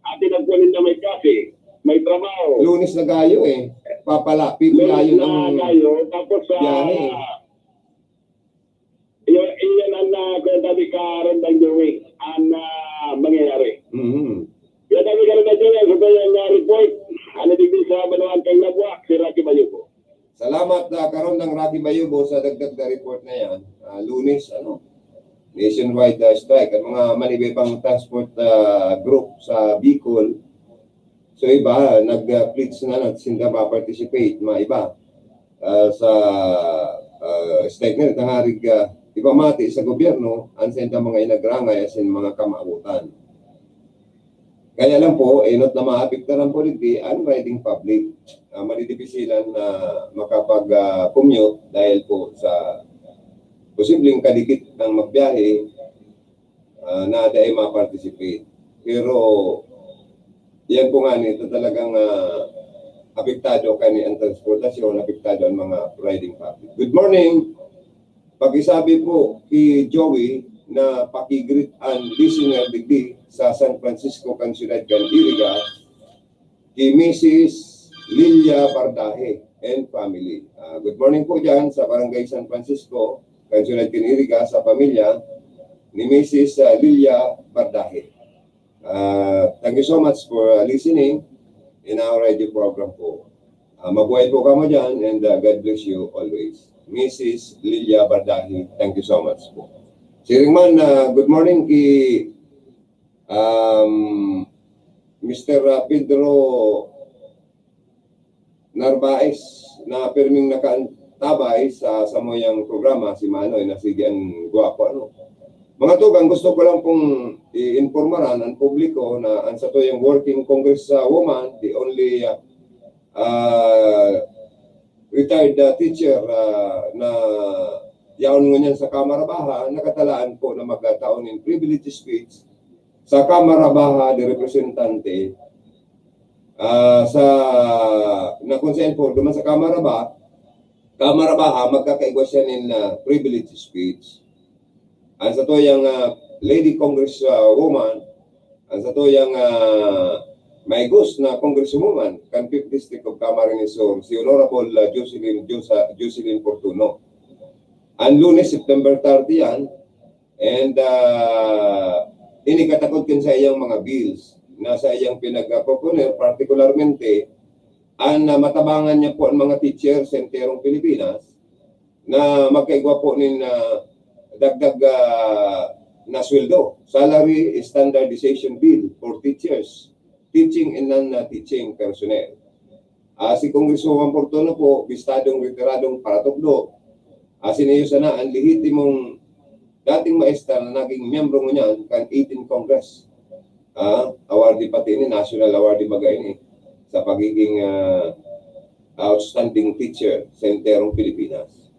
Atin ang kunin na may kape, may trabaho. Lunes na gayo eh. Papala, Lunes pipilayon na ang gayo, tapos sa biyahe eh. Iyo, iyan ang, ah, kung sabi ka, Rondang Joey, ang, ah, mangyayari. Mhm. Yan ang sabi ka, Rondang Joey, sa kanyang, ah, report, ano digdi sa Banwaan kang Labuak, si Rocky Bayugo. Salamat, ah, Karondang Rocky Bayugo, sa dagdag na report na yan. Ah, Lunes, ano, nationwide, ah, strike. Ang mga manibaybang transport, ah, group sa Bicol, so iba, nag-, ah, pledge na na, sinda ma-participate, mga iba, ah, sa, ah, strike na, tangarig, ah, ipamati sa gobyerno, ang sa mga inagrangay, asin mga kamawotan. Kaya lang po, enot na maapektaran po digdi ang riding public. Ah, madidipisilan na makapag, ah, commute dahil po sa posibleng kadikit ng magbiyahe, ah, na dai ma-participate. Pero yan po nga nito talagang, ah, apektado kani ang transportasyon, apektado ang mga riding public. Good morning! Pakisabi po ki Joey na paki-greet an listener digdi sa San Francisco kan siyudad kan Iriga, ki Missus Lilia Bardahe and family. Ah, good morning po dyan sa Barangay San Francisco, kan siyudad kan Iriga, sa pamilya ni Missus, ah, Lilia Bardahe. Ah, thank you so much for, ah, listening in our radio program po. Ah, mabuhay po kamo dyan and, ah, God bless you always. Missus Lilia Bardahi, thank you so much po. Siring man, ah, good morning ki, um, Mister, ah, Pedro Narvaez na pirming nakaantabay sa samuyang programa, si Manoy, na sige an gwapo, ano. Mga tugang, gusto ko lang pong iinpormaran ang publiko na ang satuyang working congress, ah, woman, the only, ah, ah, retired, ah, teacher, ah, na yaon ngunyan sa Kamara Baha, nakatalaan po na magkataon nin privilege speech sa Kamara Baha de Representante, ah, sa, na kung saan po, duman sa Kamara Baha, Kamara Baha, magkakaigwa siya nin, ah, privilege speech. Ang satuyang, ah, Lady Congress, ah, woman, ang satuyang, ah, maigos na Congresswoman kan fifth District of Camarines Sur, si Honorable, ah, Jocelyn, Josa-, Jocelyn Fortuno. Ang Lunes, September thirty yan, and, ah, ini katakod kan sa iyang mga bills na sa iyang pinag-proponer, partikularmente, ang, ah, matabangan niya po ang mga teacher sa enterong Pilipinas, na magkaigwa po nin, ah, dagdag, ah, na sweldo, Salary Standardization Bill for teachers, teaching and non-teaching personnel. Ah, si Congresswoman Fortuno po, bistadong retiradong paratukdo. Asin iyo sana ang lehitimong dating maestra na naging miyembro ngunyan kan eighteen Congress. Ah, awardee pati ini, national awardee baga ini sa pagiging, ah, outstanding teacher sa enterong Pilipinas.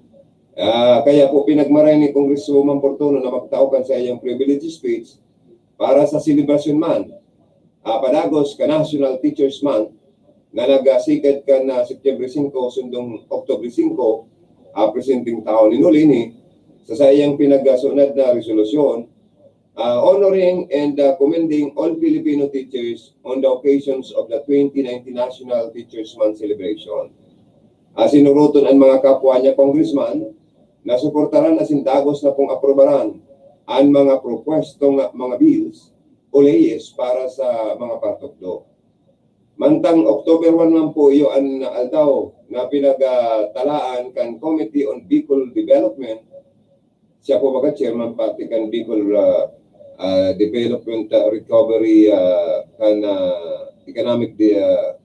Ah, kaya po pinagmaray ni Congresswoman Fortuno na magtao kan saiyang privilege speech para sa selebrasyon man, ah, padagos ka National Teachers Month na nagasigad kan, ah, September singko sundong October singko, ah, presenteng taon. Hinuli ini sa saiyang pinagsunad na resolusyon, ah, honoring and, ah, commending all Filipino teachers on the occasions of the twenty nineteen National Teachers Month celebration. Ah, sinuruton an mga kapwa niya congressman na suportaran asin dagos na pong aprobaran an mga propuestong mga bills o leyes para sa mga paratukdo. Mantang October one man po iyo an aldaw na pinagtalaan kan Committee on Bicol Development. Siya po baga chairman pati kan Bicol, ah, ah, Development, ah, Recovery, ah, kan, ah, economic de-, ah,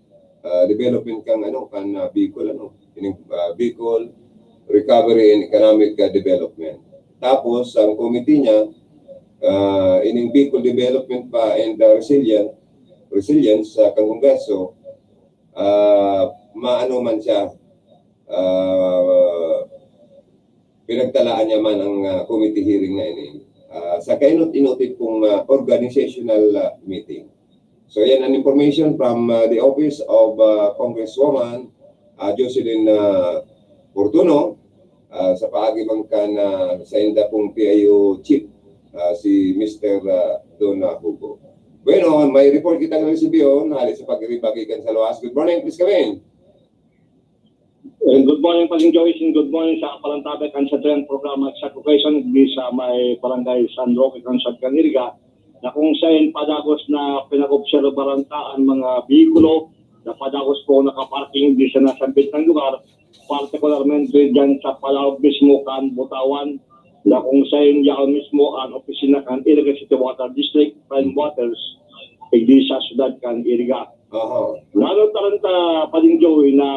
ah, development kan ano, kan, ah, Bicol, ano, ining, ah, Bicol Recovery and Economic, ah, Development. Tapos ang committee niya, ah, ining Bicol Development pa and, ah, Resilient, Resilience sa kan Kongreso, ah, maano man siya, ah, pinagtalaan niya man ang, ah, committee hearing na ini, ah, sa kainot-inotin pong, ah, organizational, ah, meeting. So, yan ang information from, ah, the office of, ah, Congresswoman, ah, Jocelyn, ah, Fortuno, ah, sa paagi man kan, ah, sainda pong P I O chief, ah, si Mister, ah, Don, ah, Hugo. Bueno, may report kita na resibiyo, hali sa pag-iriba gikan sa luwas. Good morning, please come in. And good morning, Paring Joyce, and good morning sa Palantabay kan sa Tren programa sa Caucasian, di sa may Barangay San Roque kan Sadkan Iriga, na kung saan padagos na pinag-obserbaran ta ang mga behikulo na padagos po nakaparking di sa nasambit ng lugar, partikularmente dyan sa palaog mismo kan Butawan, na kung saan yaon mismo ang opisina kan Iriga City Water District, Prime Waters, igdi sa siyudad kan Iriga. Aha. Lalo taranta, Paring Joey, na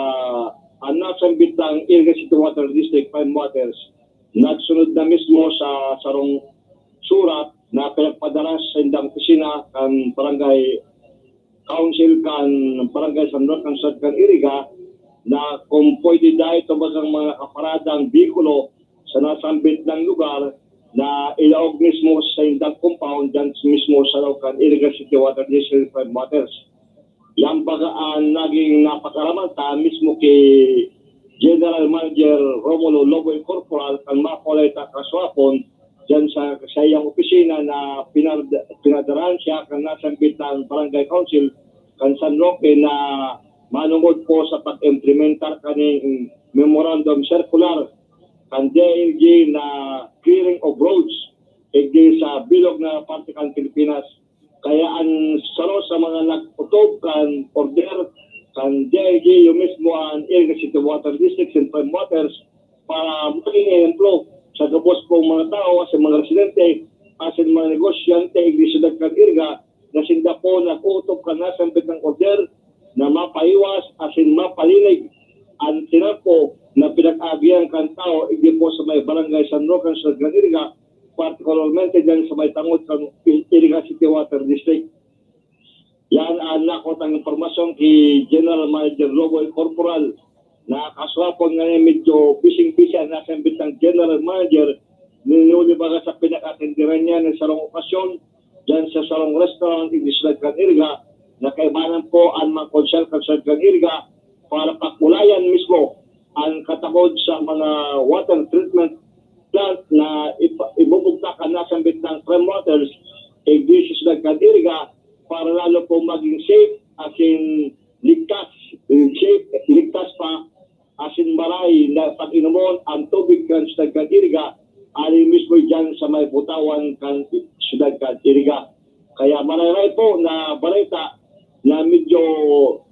ang nasambit ng Iriga City Water District, Prime Waters, nagsunod na mismo sa sarong surat na pinagpadara sa indang opisina kan Barangay Council kan Barangay San Juan kan Siyudad kan Iriga na kung pwede dahil ito bagang mga nakaparadang behikulo sa nasambit ng lugar na ilaog mismo sa indang compound dyan mismo sa loob kan Iriga City Water District Prime Waters. Yan baga ang naging napag-araman ta mismo ki General Manager Romulo Loboy Corporal kan mapulay ta kaswapon dyan sa, sa iyang opisina na pinad-, pinadarahan siya kan nasambit ng Barangay Council kan San Roque na manungod po sa pag-implementar kaning Memorandum Circular kan D I L G na clearing of roads, igdi sa bilog na parte kan Pilipinas. Kaya ang saro sa mga nag-otob kan order kan D I L G, yung mismo ang Iriga City Water District and Prime Waters, para maging ehemplo sa gabos pong mga tao, sa mga residente, asin mga negosyante, igdi siyudad kan Iriga, na sinda po nag-utob kan nasambit ng order na mapahiwas asin mapalinig ang tinampo na pinag-aagihan kan tao, igdi po sa may Barangay San Roque, sa Gran Iriga, partikularmente dyan sa may tangod kan Iriga City Water District. Yan ang nakutang impormasyon ki General Manager Loboy Corporal na kaswapon nga medyo busy-busy ang nasambit ng General Manager, ninuli baga sa pinakatindiran niya ng sarong okasyon dyan sa sarong restaurant in Isla Gran Iriga na kaibanan po ang mga konsel kan Isla Gran Iriga para pakulayan mismo ang katangod sa mga water treatment plant na ipa-, ibubugtak ang nasambit ng Prime Waters, igdi sa Siyudad kan Iriga, para lalo po maging safe, asin ligtas, safe, ligtas pa, asin maray na pag-inomon ang tubig kan Siyudad kan Iriga, ali mismo dyan sa may Butawan kan Siyudad kan Iriga. Kaya marayray po na bareta na medyo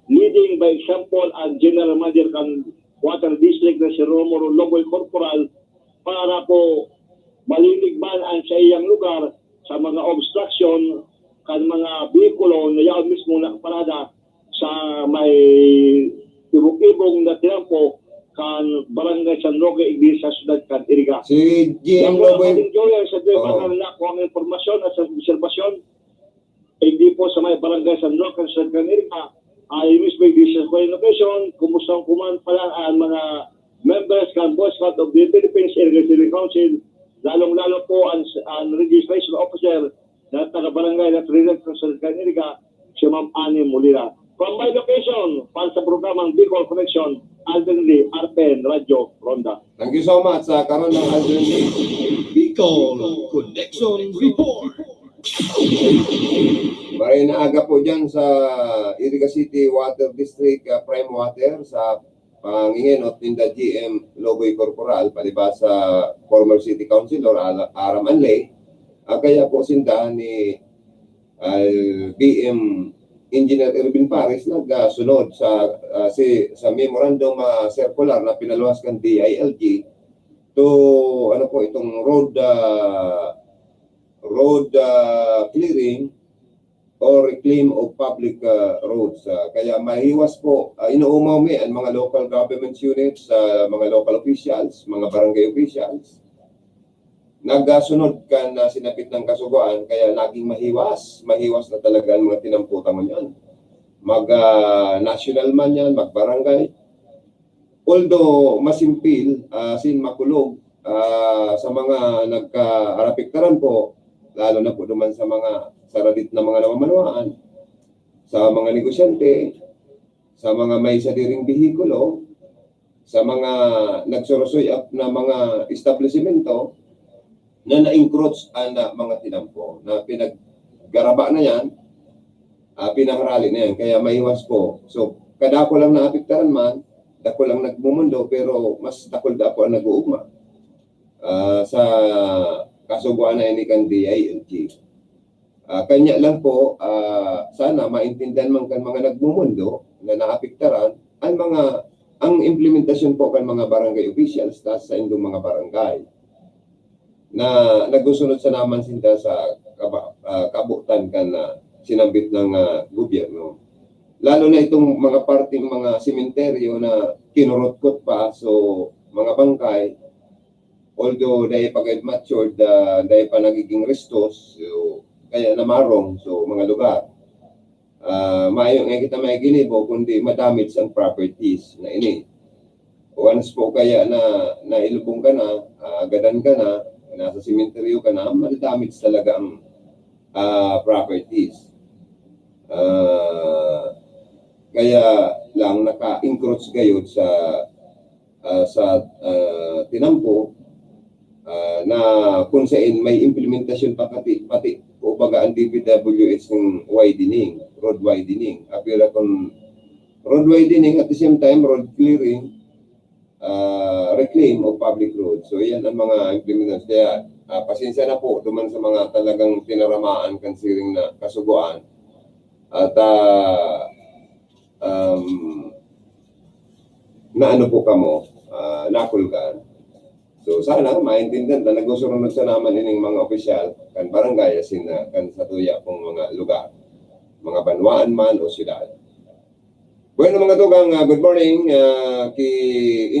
leading by example ang General Manager kan Water District na si Romoro Loboy Corporal para po malinig man ang sa iyang lugar sa mga obstruction kan mga behikulo na yaon mismo nakaparada sa may ibong-ibong na tinampo kan Barangay San Roque, Iglesia, Syudad kan Iriga. Si G M Yan po ang Loboy. Ating Joel, sa Oo. Barangay na ang impormasyon at sa obserbasyon. Hindi po sa may Barangay San Roque, Syudad kan Iriga, ay mismo Iglesia sa location, kumusta kuman pala ang mga members kan Boy Scout of the Philippines, Iriga City Council, lalong-lalo po ang, ang registration officer na taga-barangay na Trinidad sa Syudad kan Iriga, si Ma'am Annie Molina. From my location, para sa programang Bicol Connection, Alden Lee, R P N Radyo Ronda. Thank you so much, sa karon ng Alden Lee. Bicol Connection Report. Maray na aga po dyan sa Iriga City Water District, ah, Prime Water, sa pangingenot ninda G M Loboy Corporal, palibas sa former city councilor Ala-, Aram Anley. Ah, kaya po sinda ni, ah, B M Engineer Erwin Paris nagsunod sa, ah, si, sa memorandum, ah, circular na pinaluwas kan D I L G to, ano po, itong road, ah, road, ah, clearing or reclaim of public, ah, roads. Ah, kaya mahiwas po, ah, inuumaw mi ang mga local government units, ah, mga local officials, mga barangay officials, nagasunod kan, ah, sinapit na kasugoan, kaya naging mahiwas, mahiwas na talaga ang mga tinampo ta ngunyan. Mag, ah, national man yan, mag barangay. Although masimpil, ah, sin makulog, ah, sa mga nagkaarapektaran po, lalo na po duman sa mga saradit na mga namamanwaan, sa mga negosyante, sa mga may sadiring behikulo, sa mga nagsurusuy-ap na mga establisimento na na-encroach an, ah, mga tinampo na pinaggaraba na yan, ah, pinaharali na yan. Kaya mahiwas po. So, kadakul ang naapektaran man, dakul ang nagmumundo, pero mas dakul daw po ang nag-uugma, ah, sa kasugoan na ini kan D I L G. Ah, kanya lang po, ah, sana maintindihan man kan mga nagmumundo na naapektaran ang mga, ang implementasyon po kan mga barangay officials ta sa indong mga barangay na nagusunod sana man sinda sa kaba-, ah, kabutan kan, ah, sinambit ng, ah, gobyerno. Lalo na itong mga parteng mga sementeryo na kinurutkot pa, so mga bangkay, although dai pa gayud matured, ah, dai pa nagiging restos, so, kaya namarong, so, mga lugar. Ah, mayo nga kita may ginibo, kundi madamage ang properties na ini. Once po kaya na nailubong ka na, ah, agadan ka na, nasa sementeryo ka na, madadamage talaga ang, ah, properties. Ah, kaya lang naka-encroach gayud sa, ah, sa, ah, tinampo, ah, na kung sain may implementasyon pa pati, pati, kumbaga, ang D P W H ng widening, road widening. Apira kung road widening, at the same time, road clearing, ah, reclaim of public road. So, yan ang mga implementasyon. Kaya, ah, pasensya na po duman sa mga talagang tinaramaan kan siring na kasugoan. At, ah, um, na ano po kamo, ah, nakulgan. So, sana maintindihan ta, nagusurunod sana man ining mga opisyal kan barangay, asin, ah, kan satuya pong mga lugar, mga banwaan man o syudad. Bueno, mga tugang, ah, good morning, ah, ki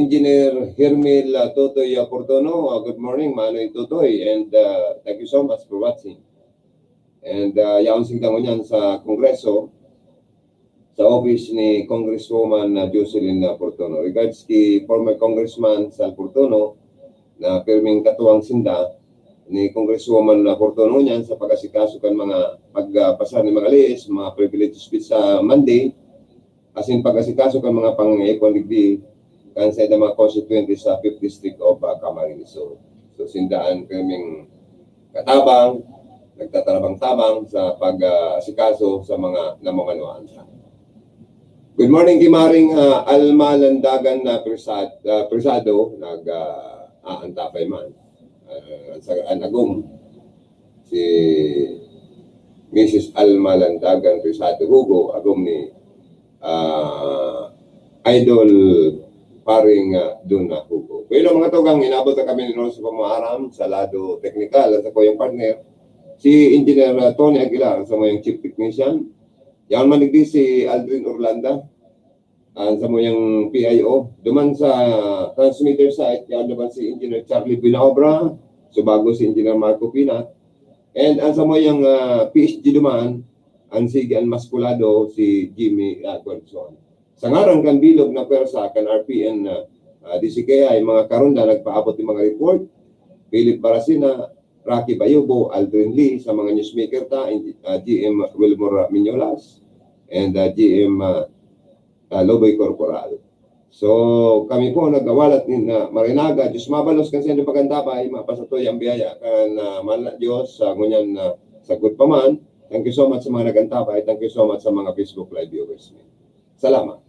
Engineer Hermil, ah, Totoy, ah, Portono. Ah, good morning, Manoy Totoy, and, ah, thank you so much for watching. And, ah, yaon sinda ngunyan sa Kongreso, sa office ni Congresswoman, ah, Jocelyn, ah, Portono. Regards ki former Congressman Sal Portono, na pirming katuwang sinda ni Congresswoman, ah, Portono niyan sa pag-asikaso kan mga pagpasar ni mga leyes, mga privilege speech sa Monday, asin pag-asikaso kan mga pangangaipo digdi kan saindang mga constituente sa fifth District of, ah, Camarines Sur. So, sinda an pirming katabang, nagtatarabang-tabang sa pag, ah, asikaso sa mga namamanwaan. Good morning ki Maring, ah, Alma Landagan na Presad-, ah, Presado, nag, ah, aantapay man. Ah, sa, an agom, si Missus Alma Landagan Presado Hugo, agom ni, ah, Idol Paring, ah, Duna Hugo. Pero, mga tugang, inabot na kami ni Ron sa pamaaram sa lado teknikal at sa kuyang partner, si Engineer, ah, Tony Aguilar, sa mayong chief technician. Yan man digdi si Aldrin Orlanda. Ang samuyang P I O, duman sa transmitter site, yan duman si Engineer Charlie Buenaobra, subago si Engineer Marco Pina. And ang samuyang ah, P S G duman, ang sige an maskulado, si Jimmy ah, Gualzon. Sa ngaran kan bilog na pwersa kan R P N, ah, ah, D C K I, mga karon na nagpaabot ng mga report, Philip Baracina, Rocky Bayubo, Aldrin Lee, sa mga newsmaker ta, and, ah, G M Wilmore Mignolas, and ah, G M ah, ah, Loboy Corporal. So, kami po nagawalat nin ah, Marinaga, Diyos mabalos kan sendo pagandabay, mapasatoy ang biyaya kan ah, mahal na Diyos, sa ngunyan na sagkod pa man. Thank you so much sa mga nagantabay. Thank you so much sa mga Facebook Live viewers. Salamat.